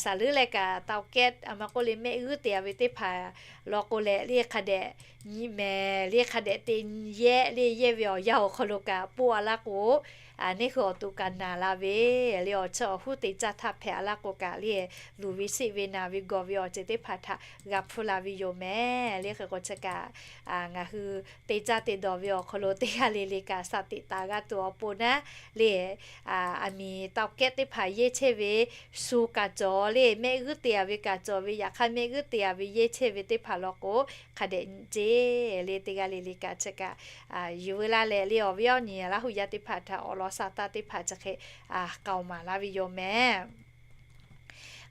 Saˍ leuˉ leh kaꞈ เตาแก๊ส a ma k'oˆ le, mehˆ g'uiˇ te a ve teˇ hpaˍ law k'o leh le, hk'a dehꞈ nyi mehˍ le. Hk'a dehꞈ te yehˇ le. Yehˇ ve awˬ yanˇ awˬ hk'aw lo kaꞈ poˆ a laˇ k'o, neˇ hui awˬ to kaꞈ naˍ la ve le. Awˬ chi awˬ huˉ te caˇ htaˇ hpehꞈ a laˇ k'o kaꞈ le, luˬ ve seˆ ve naˍ ve gawˬ ve awˬ ceuˬ teˇ hpaˍ htaꞈ g'a hpfuhˇ la ve yoˬ mehˍ le. Hk'e k'o chi kaꞈ ngaˬ hui te caˇ te dawˬ ve awˬ hk'aw lo teˇ g'aˇ le le kaꞈ สติ taˍ g'a tuˬ awˬ pon naˉ le, aˬ miˍ เตาแก๊ส teˇ hpaˍ yehˇ chehˇ ve, shu kaꞈ cawˬ le, mehˆ g'uiˇ te a ve kaꞈ cawˬ ve, yaꞈ hk'aˇ mehˆ g'uiˇ te a ve yehˇ chehˇ ve teˇ hpaˍ law k'o, hk'a dehꞈ nyi ceˇ le. Teˇ g'aˇ le le kaꞈ chi kaꞈ yuˬ veu laˇ leh le, awˬ viˉ awˬ nyi Laˇ hu yaˇ teˇ hpaˍ htaꞈ awˬ lawn sa taˇ teˇ hpaˍ chi hk'e k'aoˍ maˍ laˇ ve yoˬ mehˍ.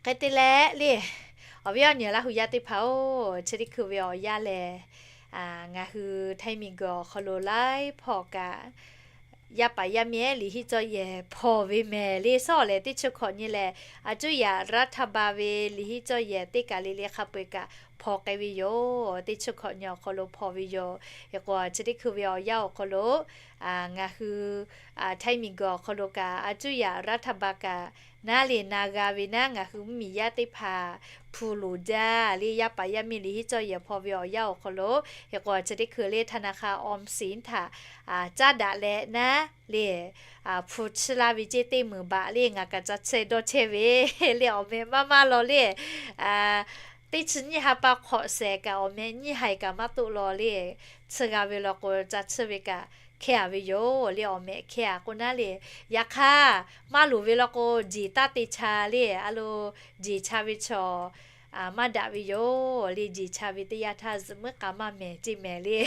Hk'e te leh le, awˬ viˉ awˬ nyi Laˇ hu yaˇ teˇ hpaˍ-oˬ, chi teˇ hkui ve awˬ yanˇ lehˬ, ngaˬ hui Htaiˇ miˬguiˬ awˬ hk'aw lo laiˉ hpawˇ kaꞈ yaˇ paˍ yaˇ miˇ ehˉ liꞈ hiˆ cawˇ yehˬ hpaw ve mehˍ le. Sawˉ lehˬ teˇ chi hkawꞈ nyi lehˬ, a cuˇ yaꞈ รัฐบาล ve liꞈ hiˆ cawˇ yehˬ teˇ kaˬ le le hk'a peu-eˬ kaꞈ hpaw k'ai ve yoˬ. Teˇ chi hkawꞈ nyi awˬ hk'aw lo hpaw ve yoˬ. Hk'e k'o chi teˇ hkui ve awˬ yanˇ awˬ hk'aw lo ngaˬ hui Htaiˇ miˬguiˬ awˬ hk'aw lo kaꞈ a cuˇ yaꞈ รัฐบาล kaꞈ naˉ le na g'a ve naˉ, ngaˬ hui mvuhˇmiˬ yaˇ teˇ hpaˍ hpu loˍ jaˇ le. Yaˇ paˍ yaˇ miˇ liꞈ hiˆ cawˇ yehˬ hpaw ve awˬ yanˇ awˬ hk'aw lo, hk'e k'o chi teˇ hkui le ธนาคารออมสิน htaꞈ caˉ daꞈ leh naˉ le, hpu chiˇ laˇ ve ceˇ teˇ meunˍ baꞈ le. Ngaˬ kaꞈ ca chiˇ dawˇ chehˇ ve le, awˬ meh maˇ maˇ law le. Teˇ chi nyiˇ ha pa hk'awꞈ shehˍ kaꞈ awˬ meh nyiˇ ha kaꞈ maˇ toˆ law le. Chiˇ g'a ve law k'o ca chiˇ ve kaꞈ hkehˇ a ve yoˬ le. Awˬ meh hkehˇ a k'o naˉ le. Yaꞈ hk'aˇ maˇ loˍ ve law k'o, jeˬ taˇ te cha le. A lo, jeˬ cha ve chaw maˇ daꞈ ve yoˬ le. Jeˬ cha ve teˇ yanˇ htaˇ zuhꞈ muiˉ k'a maˇ mehˍ ceˇ mehˍ le.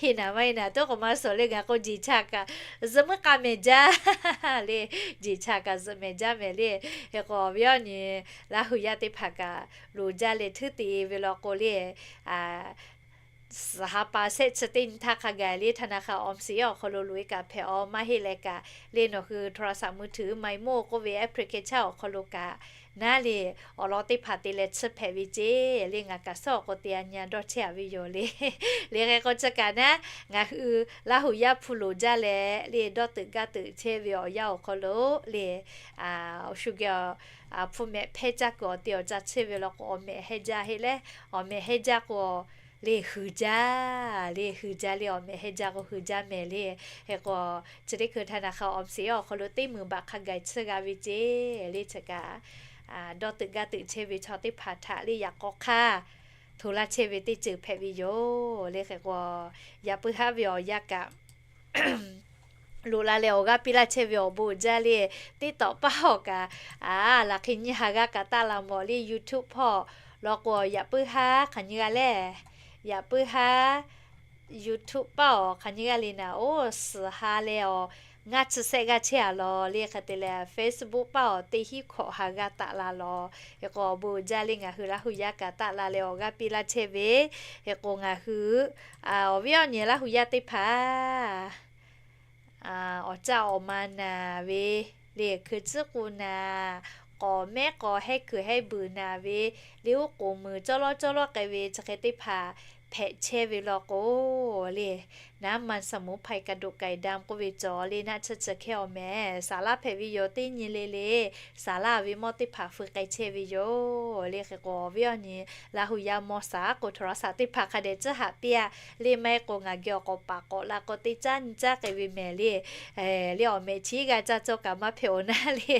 Heˍ naˍ maˇ heˍ naˍ toˉ k'o maˇ suhˍ le. Ngaˬ k'o jeˬ cha kaꞈ zuhꞈ muiˉ k'a mehˍ jaˇ le. Jeˬ cha kaꞈ zuhꞈ mehˍ jaˇ mehˍ le. Hk'e k'o awˬ viˉ awˬ nyi Laˇ hu yaˇ teˇ hpaˍ kaꞈ loˍ jaˇ leh htuˉ te ve law k'o le, suhˍ ha pa shehˆ chi teˇ nyi htaˇ hk'a gaˬ le ธนาคารออมสิน awˬ hk'aw lo loꞈ e kaꞈ hpehꞈ a. Maˇ heˆ leh kaꞈ le, nawˬ hui โทรศัพท์มือถือ MyMo k'oˆ ve application awˬ hk'aw lo kaꞈ naˉ le, awˬ lawn teˇ hpaˍ te leh chiˇ hpehꞈ ve ceˇ le. Ngaˬ kaꞈ suhˉ awˬ k'o te a nyi a dawˇ chehˇ a ve yoˬ le. Le hk'e k'o chi kaꞈ naˉ, ngaˬ hui Laˇ hu yaˇ hpu loˍ jaˇ leh le, dawˇ teuꞈ gaˇ teuꞈ chehˇ ve awˬ yanˇ awˬ hk'aw lo le, shu geh hpu mehꞈ hpehˇ caˇ kuiˬ awˬ te awˬ ca chiˇ ve law k'o, awˬ meh heh jaˇ heˆ leh, awˬ meh heh jaˇ k'o le hui jaˇ, le hui jaˇ le awˬ mehˍ heh jaˇ k'o hui jaˇ mehˍ le. Hk'e k'o, chi teˇ hkui htaˇ naˬ hk'a awˬ shiˍ awˬ hk'aw lo teˇ meunˍ baꞈ hk'a gaˬ tsuhˇ g'a ve ceˇ le chi kaꞈ, dawˇ teuꞈ gaˇ teuꞈ chehˇ ve chaw teˇ hpaˍ htaꞈ le yaꞈ k'aw hk'aˇ hto laˇ chehˇ ve teˇ ceuˬ hpehꞈ ve yoˬ le. Hk'e k'o, yaꞈ puiˉ haˉ ve awˬ yanˇ kaꞈ loꞈ la leh awˬ g'aˇ piˇ laˇ chehˇ ve awˬ bon uiˍ jaˇ le. TikTok paˇ awˬ kaꞈ, a, laˬ hk'e nyi ha g'aˇ kaꞈ taˆ la mawˬ le. YouTube paˇ awˬ lawn k'o yaꞈ puiˉ haˉ hk'aˬ nyi g'a le. Yaꞈ puiˉ haˉ YouTube paˇ awˬ hk'aˬ nyi g'a le naˍ, oˇ suhˍ ha leh awˬ ngaˇ chi sehˆ g'aˇ chehˇ a law le. Hk'e te leh Facebook paˇ awˬ teˇ hinˉ hkawꞈ ha g'aˇ taˆ la law. Hk'e k'o awˬ bon uiˍ jaˇ le ngaˬ hui Laˇ hu yaˇ kaꞈ taˆ la leh awˬ g'aˇ piˇ laˇ chehˇ ve. Hk'e k'o ngaˬ hui awˬ viˉ awˬ nyi Laˇ hu yaˇ teˇ hpaˍ awˬ caˇ awˬ ma naˍ ve le, hkui tcuhˉ k'o naˍ, k'awꞈ mehˉ k'aw hehˉ kuiˬ hehˉ buiˬ naˍ ve le, oˉ k'oˍ mui cawˇ lawˉ cawˇ lawˉ k'ai ve chi hk'e teˇ hpaˍ hpehꞈ chehˇ ve law k'o le, naˉ ma สมุนไพร กระดูกไก่ดำ k'oˆ ve cawˬ le naˆ tsuhˇ chi hkehˇ awˬ mehˍ saˍ laˇ hpehꞈ ve yoˬ. Teˇ nyi le le saˍ laˇ ve mawˇ teˇ hpaˍ feu k'ai chehˇ ve yoˬ le. Hk'e k'o awˬ viˉ awˬ nyi Laˇ hu yaˇ mawˇ saˍ k'o โทรศัพท์ teˇ hpaˍ hk'a dehꞈ tcuhˉ haꞈ piˇ a le. Maˇ heˆ k'o ngaˬ geh awˬ k'awꞈ paˍ k'awꞈ la k'o teˇ caˉ nyi caˉ k'ai ve mehˍ le. Le awˬ mehˍ chi g'a caˇ cawˇ kaꞈ maˇ hpehꞈ awˬ naˉ le,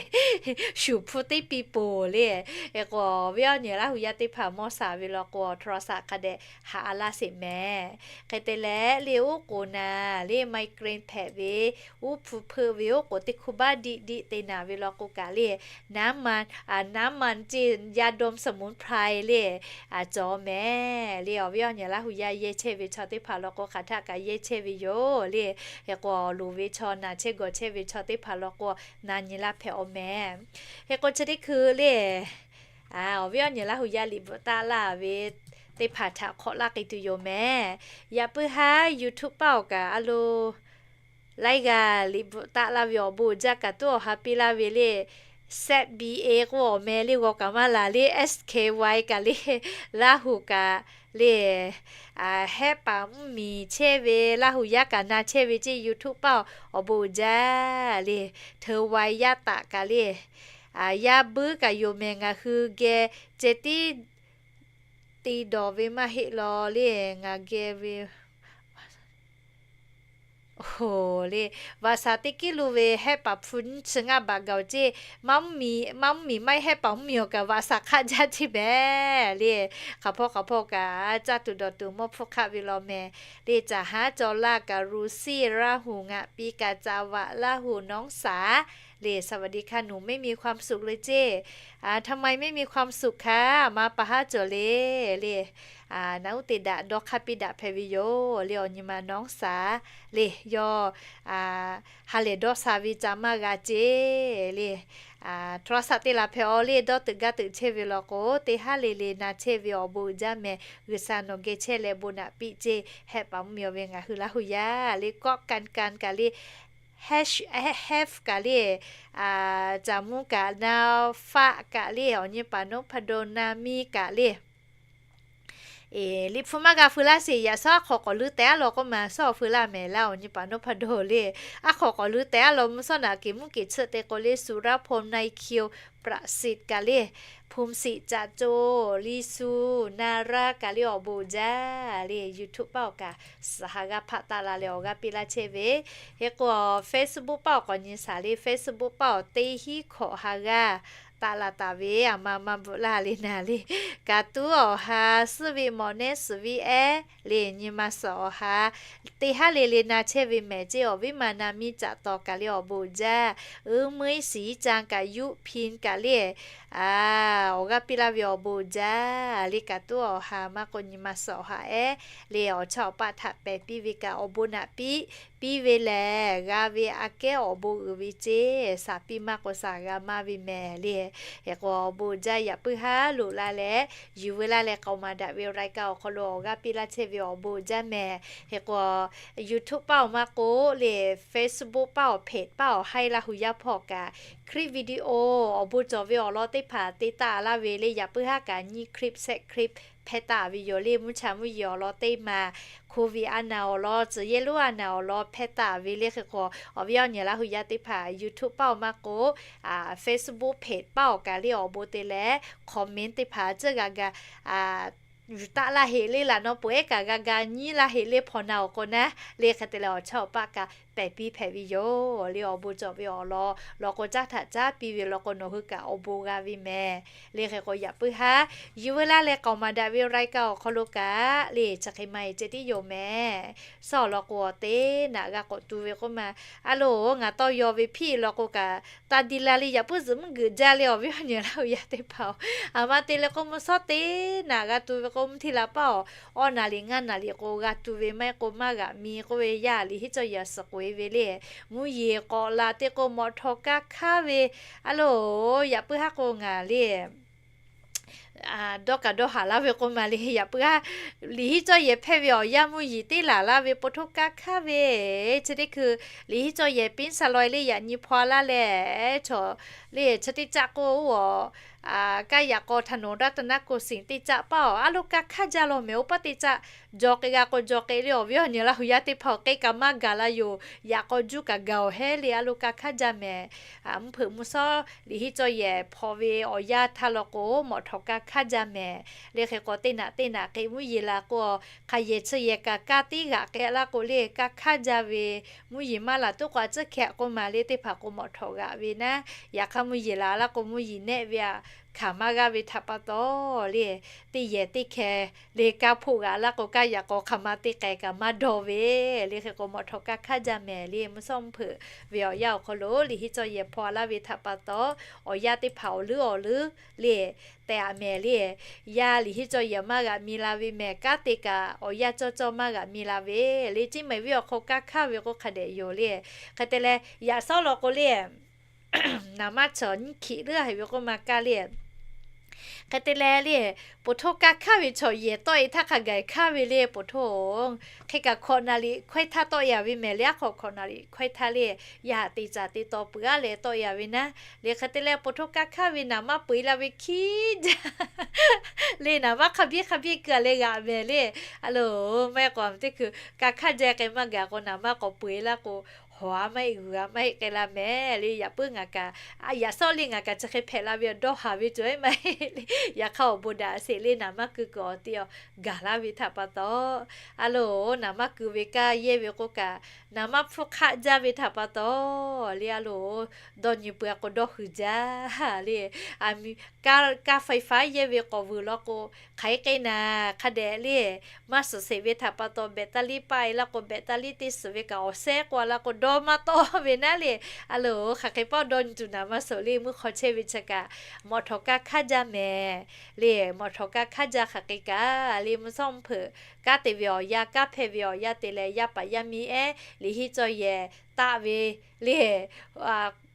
shuˍ hpu teˇ piˇ poˬ le. Hk'e k'o awˬ viˉ awˬ nyi Laˇ hu yaˇ teˇ hpaˍ mawˇ saˍ ve law k'o โทรศัพท์ hk'a dehꞈ haꞈ a laˇ sheˍ mehˍ. Hk'e te leh le oˉ k'oˍ naˍ le migraine hpehꞈ ve, uˉ hpu hpeuˆ ve, oˉ k'oˍ teˇ hkuˇ baˆ diˆ diˆ te naˍ ve law k'o kaꞈ le, naˉ ma, naˉ ma ceˇ ยาดมสมุนไพร le cawˬ mehˍ le. Awˬ viˉ awˬ nyi Laˇ hu yaˇ yehˇ chehˇ ve chaw teˇ hpaˍ law k'o hk'aˬ htaˆ kaꞈ yehˇ chehˇ ve yoˬ le. Hk'e k'o awˬ loˍ ve chaw naˬ chehˇ gawˬ chehˇ ve chaw teˇ hpaˍ law k'o na nyi laˇ hpehꞈ awˬ mehˍ. Hk'e k'o chi teˇ hkui le awˬ viˉ awˬ nyi Laˇ hu yaˇ liꞈ bvuhꞈ taˆ laˇ ve teˇ hpaˍ htaꞈ hk'awꞈ laˇ k'ai tuˬ yoˬ mehˍ. Yaꞈ puiˉ haˉ YouTube paˇ awˬ kaꞈ a lo laiˉ g'aˇ liꞈ bvuhꞈ taˆ laˇ ve awˬ bon uiˍ jaˇ kaꞈ tuˉ awˬ ha piˇ laˇ ve le. Z B A k'oˆ awˬ meh le g'aw kaꞈ maˇ laˬ le, S K Y kaꞈ le, Laˇ hu kaꞈ le, hehˉ paˍ mvuhˇ miˬ chehˇ ve Laˇ hu yaˇ kaꞈ na chehˇ ve ceˇ YouTube paˇ awˬ bon uiˍ jaˇ le. Hteu wa yaˇ taꞈ kaꞈ le, yaˇ buiˉ kaꞈ yoˬ mehˍ ngaˬ hui geh ceh tiˉ te dawˬ ve maˇ heˆ law le, ngaˬ geh ve Oˬ le, vaꞈ shaˍ teˇ kiˉ lo ve hehˉ paˍ hpu nyiˇ chi ngaˇ baꞈ gaˬ-oˬ ceˇ. Maˇ mvuhˇ miˬ maˇ heˆ, hehˉ paˍ mvuhˇ miˬ awˬ kaꞈ vaꞈ shaˍ hk'aˆ jaˇ ceˇ mehˍ le. Hk'aˬ hpawˇ hk'aˬ hpawˇ kaꞈ caˇ tuˬ dawˬ tuˬ mawˇ hpfuhˇ hk'aˆ ve law mehˍ le. Caˬ haˉ caw laˇ kaꞈ Luˍ siˉ Laˇ hu ngaꞈ piˇ kaꞈ caˍ vaꞈ Laˇ hu น้องสา le สวัสดีค่ะ หนูไม่มีความสุขเลยเจ้ ทำไมไม่มีความสุขคะ a ma pa haˉ cawˬ le le. Naˉ uˉ te daꞈ dawˇ hk'aˇ piˇ daꞈ hpehꞈ ve yoˬ le. Awˬ nyi ma น้องสา le yawˇ ha lehˬ dawˇ sha ve ca maˇ g'a ceˇ le. โทรศัพท์ te laˬ hpehꞈ-aw le. Dawˇ teuꞈ gaˇ teuꞈ chehˇ ve law k'o teˇ haˉ le le na chehˇ ve awˬ bon uiˍ jaˇ mehˍ. G'uiˬsha nawˬ geh chehˇ leh bon naꞈ piˇ ceˇ. Hehˆ paˍ mvuhˇ miˬ ve ngaˬ hui Laˇ hu yaˇ le kawˆ kan kan kaꞈ le, have kaꞈ le, caˍ mvuh kaꞈ na, faˆ kaꞈ le, awˬ nyi paˍ นพดล na miˇ kaꞈ le. Liꞈ hpu maˇ g'a feu laˇ sheˍ. Yaꞈ shawˉ aˉ hk'awꞈ k'awꞈ leuˉ tehꞈ aˉ law k'oˆ ma shawˉ awˬ feu laˇ mehˍ laˇ awˬ nyi paˍ นพดล le. Aˉ hk'awꞈ k'awꞈ leuˉ tehꞈ aˉ law mvuhˇ shawˉ naꞈ keˍ mvuhˇ keˍ tsuhˆ te k'o le สุรพล ในคิว ประสิทธิ์ kaꞈ le, ภูมิสิทธิ์ caꞈ co, Liˇ su, na raˇ kaꞈ le awˬ bon uiˍ jaˇ le. YouTube paˇ awˬ kaꞈ suhˍ ha g'aˇ hpaˆ taˆ la leh awˬ g'aˇ piˇ laˇ chehˇ ve. Hk'e k'o Facebook paˇ awˬ k'awꞈ nyi shaˍ le. Facebook paˇ awˬ teˇ hinˉ hkawꞈ ha g'aˇ taˆ la taˍ ve a ma maˇ bvuhꞈ laˇ le naˍ le. Kaꞈ tuˉ awˬ ha suhˉ ve mawˬ nehˉ suhˍ ve ehˉ le nyi ma suhˍ awˬ ha teˇ haˉ le le na chehˇ ve mehˍ ceˇ. Awˬ viˉ ma na miˇ caꞈ taw kaꞈ le awˬ bon uiˍ jaˇ. Uiˉ meuiˉ shiˍ iˉ ca kaꞈ yuˆ hpi kaꞈ le, a, awˬ g'aˇ piˇ laˇ ve awˬ bon uiˍ jaˇ le. Kaꞈ tuˉ awˬ ha maˇ k'o nyi ma suhˍ awˬ ha ehˉ le awˬ chawˇ awˬ paˆ htaꞈ pehˬ piˇ ve kaꞈ awˬ bon naꞈ piˇ piˇ ve lehˬ g'a ve aꞈ kehˉ awˬ bon uiˍ ve ceˇ. Shaˍ piˇ maˇ k'o shaˍ g'a maˇ ve mehˍ le. Hk'e k'o awˬ bon uiˍ jaˇ. Yaꞈ puiˉ haˉ loꞈ la leh yuˬ veu laˇ leh k'aoˍ maˍ daꞈ ve รายการ awˬ hk'aw lo awˬ g'aˇ piˇ laˇ chehˇ ve awˬ bon uiˍ jaˇ mehˍ. Hk'e k'o YouTube paˇ awˬ maˇ k'o le, Facebook paˇ awˬ เพจ paˇ awˬ haiˉ Laˇ hu yaˇ hpawˇ kaꞈ คลิปวิดีโอ awˬ bon cawˬ ve awˬ lawn teˇ hpaˍ te taˆ laˇ ve le. Yaꞈ puiˉ haˉ kaꞈ nyiˇ คลิป shehˆ คลิป hpehˇ taˍ ve yoˬ le. Mvuhˇ cha mvuhˇ yeˬ awˬ lawn teˇ maˬ, COVID a naˬ awˬ lawn, tcuh yehˇ lonˉ a naˬ awˬ lawn hpehˇ taˍ ve le. Hk'e k'o awˬ viˉ awˬ nyi Laˇ hu yaˇ teˇ hpaˍ YouTube paˇ awˬ maˇ k'o, Facebook เพจ paˇ awˬ kaꞈ le awˬ bon te leh comment teˇ hpaˍ tcuhˉ g'a ga yuˬ taˆ laˇ heꞈ le laˬ nawˉ peuˬ ehˉ kaꞈ g'a ga nyiˉ laˇ heꞈ le hpaw na awˬ k'o naˉ le hk'e te leh awˬ chawˇ awˬ paˆ kaꞈ pehˬ piˇ hpehꞈ ve yoˬ le. Awˬ bon cawˬ ve awˬ lawn law k'o caˉ htaꞈ caˉ piˇ ve law k'o nawˬ hui kaꞈ awˬ bon g'a ve mehˍ le. Hk'e k'o yaꞈ puiˉ haˉ yuˬ veu laˇ leh k'aoˍ maˍ daꞈ ve raiˍ kaꞈ awˬ hk'aw lo kaꞈ le chi hk'e maˇ heˆ ceh tiˉ yoˬ mehˍ. Sawˉ awˬ lawn k'o teˇ naꞈ g'a k'awꞈ tu ve k'oˆ ma. A loˬ, ngaˬ tawˇ yaw ve hpiˇ law k'o kaꞈ taˇ diˇ laˇ le. Yaꞈ puiˉ zuhꞈ mvuhˇ geuꞈ jaˇ le awˬ viˉ awˬ nyi laˇ hui yaˇ teˇ hpaˍ-oˬ, aˬ ma te leh k'o mvuhˇ shawˉ teˇ naꞈ g'a tu ve k'o mvuhˇ htiˇ la paˆ awˬ awˇ naˍ riˍ ngaˇ naˍ riˍ k'o g'a tu ve maˇ heˆ k'o maˇ g'aꞈ mi k'oˆ ve yaˇ liꞈ hiˉ cawˇ yehˬ suhˍ k'oꞈ e ve le. Mvuhˇ yeˬ k'awꞈ laˬ te k'o mawꞈ htawꞈ kaˇ hk'aˇ ve a loˬ, yaꞈ puiˉ haˉ k'o ngaˬ le dawˇ kaꞈ dawˇ haˍ laˇ ve k'oˆ ma le. Yaꞈ puiˉ haˉ liꞈ hiˉ cawˇ yehˬ hpehˇ ve awˬ yanˇ mvuhˇ yeˬ teˇ laˬ laˇ ve po htoˇ kaˇ hk'aˇ ve chi teˇ hkui liꞈ hiˉ cawˇ yehˬ piˉ sa law e le yaꞈ nyi hpaw laˇ leh chaw le chi teˇ caˆ k'oˆ oˬ, kaˇ yaꞈ k'aw htaꞈ nawˬ daˇ taˇ naˉ ko siˍ teˇ caˆ paˆ awˬ a loˉ kaˇ hk'aˇ jaˇ law mehˍ. Oˇ paˆ teˇ caˆ jaw k'ai g'a k'o jaw k'ai le awˬ viˉ awˬ nyi laˇ hui yaˇ teˇ hpaˍ-oˬ, k'ai kaꞈ maˇ gaˬ la yoˬ. Yaꞈ k'aw juˇ kaꞈ gaˬ awˬ hehˉ le a loˉ kaˇ hk'aˇ jaˇ mehˍ. Mvuhˇ hpeuꞈ mvuhˇ shawˉ liꞈ hiˉ cawˇ yehˬ hpaw ve awˬ yanˇ htaˇ law k'o mawꞈ htawꞈ kaˇ hk'aˇ jaˇ mehˍ. Le hk'e k'o teˇ naꞈ teˇ naꞈ k'ai mvuhˇ yeˬ la k'o hk'aˬ yehˬ chi yehˬ kaꞈ kaˇ tiˉ g'aꞈ k'ai laˇ k'o le kaˇ hk'aˇ jaˇ ve mvuhˇ yeˬ maˇ laˬ tuˉ k'o a tcuhˉ hkeh k'oˆ ma le teˇ hpaˍ k'o mawꞈ htawꞈ g'aꞈ ve naˉ. Yaꞈ hk'aˇ mvuhˇ yeˬ la laˇ k'o mvuhˇ yeˬ nehˆ ve aꞈ hkanˍ maˇ g'aˇ ve htaꞈ pa taw le teˇ yehˬ teˇ hkeh le kaˇ hpoˆ g'aꞈ laˇ k'o kaˇ yaꞈ k'aw hk'aˬ ma teˇ k'ai kaꞈ maˇ dawˇ ve le. Hk'e k'o mawꞈ htawꞈ kaˇ hk'aˇ jaˇ mehˍ le. Mvuhˇ shawˉ mvuhˇ hpeuꞈ ve awˬ yanˇ awˬ hk'aw lo liꞈ hiˉ cawˇ yehˬ hpaw laˇ ve htaꞈ pa taw awˬ yanˇ teˇ hpaˍ awˬ leuˉ awˬ leuˉ le tehꞈ aꞈ mehˍ le. Yaˇ liꞈ hiˉ cawˇ yehˬ maˇ g'aꞈ mi la ve mehˍ. Kanˉ te kaꞈ awˬ yanˇ cawˇ cawˇ maˇ g'aꞈ mi la ve le. Ceˇ mehˍ viˉ awˬ hk'aw kaˇ hk'aˇ ve k'o hk'a dehꞈ yoˬ le. Hk'e te leh yaꞈ shawˉ law k'o le naˍ manˇ chaw nyiˇ hkiꞈ leuˉ heꞈ ve k'oˆ ma kaˇ le. Hk'e te leh le, po htoˇ kaˇ hk'aˇ ve chaw yehˬ tawˆ e htaˇ hk'a gaˬ hk'aˇ ve le po htoˇ. Hk'e kaꞈ hkawꞈ naˍ riˍ hkawehˇ htaˇ tawˆ e a ve mehˍ le. Aˉ hk'awꞈ hkawꞈ naˍ riˍ hkawehˇ htaˇ le yaˇ teˇ caˍ te taw peuˬ aˉ leh tawˆ e a ve naˉ le. Hk'e te leh po htoˇ kaˇ hk'aˇ ve naˍ manˇ peu eˬ la ve hkiˉ jaˇ le. Naˍ manˇ hk'a biˇ hk'a biˇ keu a leh g'aꞈ mehˍ le. A loˬ, maˇ heˆ k'o teˇ hkui kaˇ hk'aˇ jaˇ k'ai maˇ gaˬ k'o naˍ manˇ k'awꞈ peu eˬ laˇ k'o hawˬ a maˇ heˆ g'uiˬ a maˇ heˆ k'ai la mehˍ le. Yaꞈ puiˉ ngaˬ kaꞈ yaꞈ shawˉ le ngaˬ kaꞈ chi hk'e hpehꞈ la ve dawˇ haˍ ve cawˬ e maˇ heˆ le. Yaꞈ hk'aˇ awˬ bon daꞈ sheˍ le naˍ manˇ keu kuiˬ awˬ te awˬ gaˬ laˇ ve htaꞈ pa taw, a loˬ, naˍ manˇ keu ve kaˇ yehˇ ve k'oˆ kaꞈ naˍ manˇ hpfuhˇ hk'aˆ jaˇ ve htaꞈ pa taw le a loˬ, dawˇ nyi peuˬ a k'o dawˇ huiˍ jaˇ le. Kaˇ faiˍ faˍ yehˇ ve k'awꞈ vuiˬ law k'o hk'aˬ hk'e k'ai naˍ hk'a dehꞈ le maˇ suhˍ sheˍ ve htaꞈ pa taw แบตเตอรี่ paˇ e laˇ k'o แบตเตอรี่ teˇ suhˍ ve kaꞈ awˬ sehˉ k'oˆ a laˇ k'o dawˇ maˇ tawˆ ve naˉ le. A loˬ, hk'aˬ hk'e paˇ dawˇ nyi tuˬ naˍ manˇ suhˍ le mvuhˇ hk'aw chehˇ ve chi kaꞈ mawꞈ htawꞈ kaˇ hk'aˇ jaˇ mehˍ le. Mawꞈ htawꞈ kaˇ hk'aˇ jaˇ hk'aˬ hk'e kaꞈ le mvuhˇ shawˉ mvuhˇ hpeuꞈ kanˉ te ve awˬ yanˇ kanˉ hpehˇ ve awˬ yanˇ te leh yaˇ paˍ yaˇ miˇ ehˉ liꞈ hiˉ cawˇ yehˬ taˆ ve le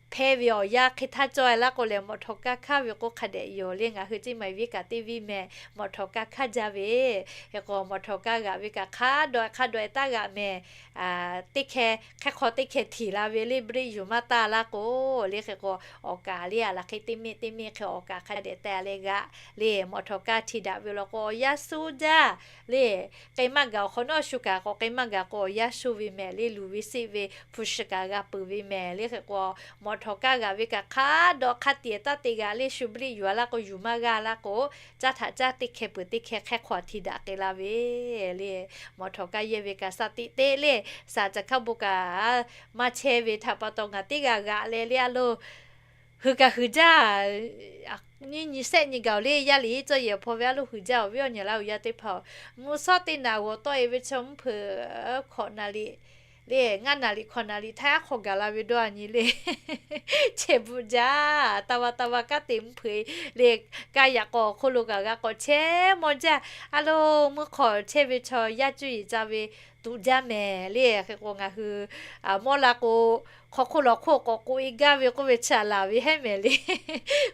hpehˇ ve awˬ yanˇ hk'e htaˇ cawˇ e laˇ k'o lehˬ mawꞈ htawꞈ kaˇ hk'aˇ ve k'o hk'a dehꞈ yoˬ le. Ngaˬ hui ceˇ ma viˉ kaꞈ teˇ viˉ mehˍ mawꞈ htawꞈ kaˇ hk'aˇ jaˇ ve. Hk'e k'o mawꞈ htawꞈ kaˇ g'aꞈ ve kaꞈ hk'a dawꞈ hk'a dawꞈ e taˇ g'aꞈ mehˍ. Teˇ hkeh hk'e hk'aw teˇ hkeh htiˍ la ve le เบรก yuˬ maˇ taˇ laˇ k'o le hk'e k'o awˬ kaˍ le a laˬ hk'e teˇ miˆ teˇ miˆ hk'e awˬ kaˍ hk'a dehꞈ te leh g'aꞈ le. Mawꞈ htawꞈ kaˇ htiˍ daꞈ ve law k'o awˬ yanˇ shuˉ jaˇ le. K'ai maˇ gaˬ awˬ hk'awꞈ nawˉ shu kaꞈ k'awꞈ k'ai maˇ gaˬ k'o awˬ yanˇ shuˉ ve mehˍ le. Luˬ ve siˆ ve hpu shi kaꞈ g'a peuˬ ve mehˍ le. Hk'e k'o mawꞈ htawꞈ kaˇ g'aꞈ ve kaꞈ hk'a dawꞈ hk'a tiꞈ taˇ te g'aꞈ le. Shu เบรก yuˬ a laˇ k'o yuˬ maˇ g'a laˇ k'o caˇ htaꞈ caˇ teˇ hkeh peuˬ teˇ hkeh hk'e hk'aw htiˍ daꞈ k'ai la ve le. Mawꞈ htawꞈ kaˇ yehˇ ve kaꞈ saˍ tiꞈ te le saˍ caˬ hkaˇ bon kaꞈ maˇ chehˇ ve htaꞈ pa taw ngaˬ teˇ g'aˇ g'aꞈ leh le a loˬ, hui kaꞈ huiˍ jaˇ. Nyiˇ nyi sehˆ nyi gaˬ le yaˇ liꞈ hiˉ cawˇ yehˬ hpaw ve a loˬ huiˍ jaˇ awˬ viˉ awˬ nyi laˇ hui yaˇ teˇ hpaˍ-oˬ, mvuhˇ shawˉ teˇ naꞈ g'awˬ tawˆ e ve chaw mvuhˇ hpeuꞈ hkawꞈ naˍ riˍ le ngaˇ naˍ riˍ hkawꞈ naˍ riˍ htaˇ aˉ hk'aw gaˬ la ve dawˇ a nyi le chehˇ bvuhꞈ jaˇ. Taˇ va taˇ va kanˉ te mvuhˇ hpeuꞈ le kaˇ yaꞈ k'aw awˬ hk'oˆ lo kaꞈ g'a k'awꞈ chehˇ mawˇ jaˇ. A loˬ, mvuhˇ hk'aw chehˇ ve chaw yaˇ cuˇ yiˍ ca ve tuꞈ jaˇ mehˍ le. Hk'e k'o ngaˬ hui mawˇ la k'o hk'aw hk'oˆ lawˬ hk'oˆ k'awꞈ k'oꞈ e gaˇ ve k'oˆ ve chi a laˬ ve hehˉ mehˍ le.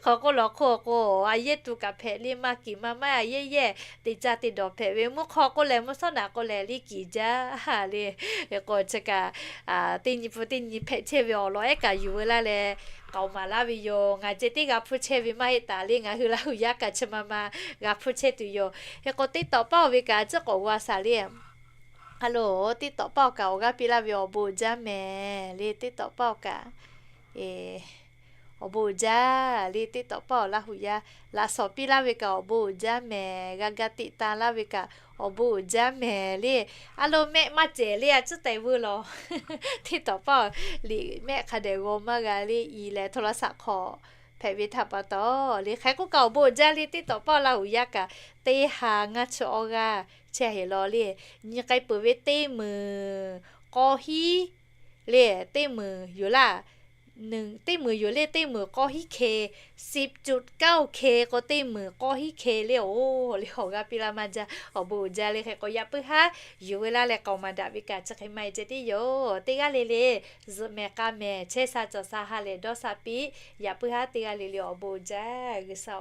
Hk'aw hk'oˆ lawˬ hk'oˆ k'o a yehˇ tuˬ kaꞈ hpehꞈ le maˇ kiˬ maˇ maˇ a yehˇ yehˇ te caˇ te dawˬ hpehꞈ ve mvuhˇ hk'aw k'oˆ lehˬ mvuhˇ shawˉ naꞈ k'oˆ lehˬ le kiˬ jaˇ le. Hk'e k'o chi kaꞈ teˇ nyi pun teˇ nyi hpehꞈ chehˇ ve awˬ lawn ehˉ kaꞈ yuˬ veu laˇ leh k'aoˍ maˍ laˇ ve yoˬ. Ngaˬ ceh tiˉ g'a hpuˇ chehˇ ve maˇ heˆ taˍ le. Ngaˬ hui laˇ hui yaˇ kaꞈ chi ma ma g'a hpuˇ chehˇ tuˬ yoˬ. Hk'e k'o teˇ tawꞈ paˇ oˬ ve kaꞈ ciˉ k'awꞈ g'a shaˍ le. A loˬ, teˇ tawꞈ paˇ oˬ kaꞈ awˬ g'aˇ piˇ laˇ ve awˬ bon jaˇ mehˍ le. Teˇ tawꞈ paˇ oˬ kaꞈ Awˬ bon uiˍ jaˇ le, teˇ tawꞈ paˇ awˬ Laˇ huˍ yaˇ laꞈ shawnˍ piˇ laˇ ve kaꞈ awˬ bon uiˍ jaˇ mehˍ. G'a ga teꞈ tan laˇ ve kaꞈ awˬ bon uiˍ jaˇ mehˍ le. A lo mehˆ maˇ cehˬ le, a tcuhˉ teh veuˇ law. Teˇ tawꞈ paˇ liꞈ mehˆ hk'a dehꞈ g'aw maˇ g'a le, i leh โทรศัพท์ hk'aw hpehꞈ ve htaꞈ pa taw le. Hk'e k'oˆ kaꞈ awˬ bon uiˍ jaˇ le, teˇ tawꞈ paˇ awˬ Laˇ huˍ yaˇ kaꞈ teˇ ha ngaˇ chi awˇ g'aˇ chehˇ heˍ law le. Nyi k'ai peuˬ ve teˇ meunˍ k'aw hiˉ le, teˇ meunˍ yoˬ laˇ. Teˇ meunˍ yoˬ le, teˇ meunˍ k'aw hiˉ hke, สิบจุดเก้าเค k'o teˇ meunˍ k'aw hiˉ hke le. Oˬ le, awˬ g'aˇ piˇ laˇ maˇ jaˇ, awˬ bon uiˍ jaˇ le. Hk'e k'o yaꞈ puiˉ haˉ yuˬ veu laˇ leh k'aoˍ maˍ daꞈ ve kaꞈ chi hk'e maˇ heˆ ceh tiˉ yoˬ. Teˇ g'aˇ le le zuhꞈ mehˍ k'a mehˍ chehˇ sha cawˬ sha ha lehˬ dawˇ sha piˇ. Yaꞈ puiˉ haˉ teˇ g'aˇ le le awˬ bon uiˍ jaˇ. G'uiˬ sha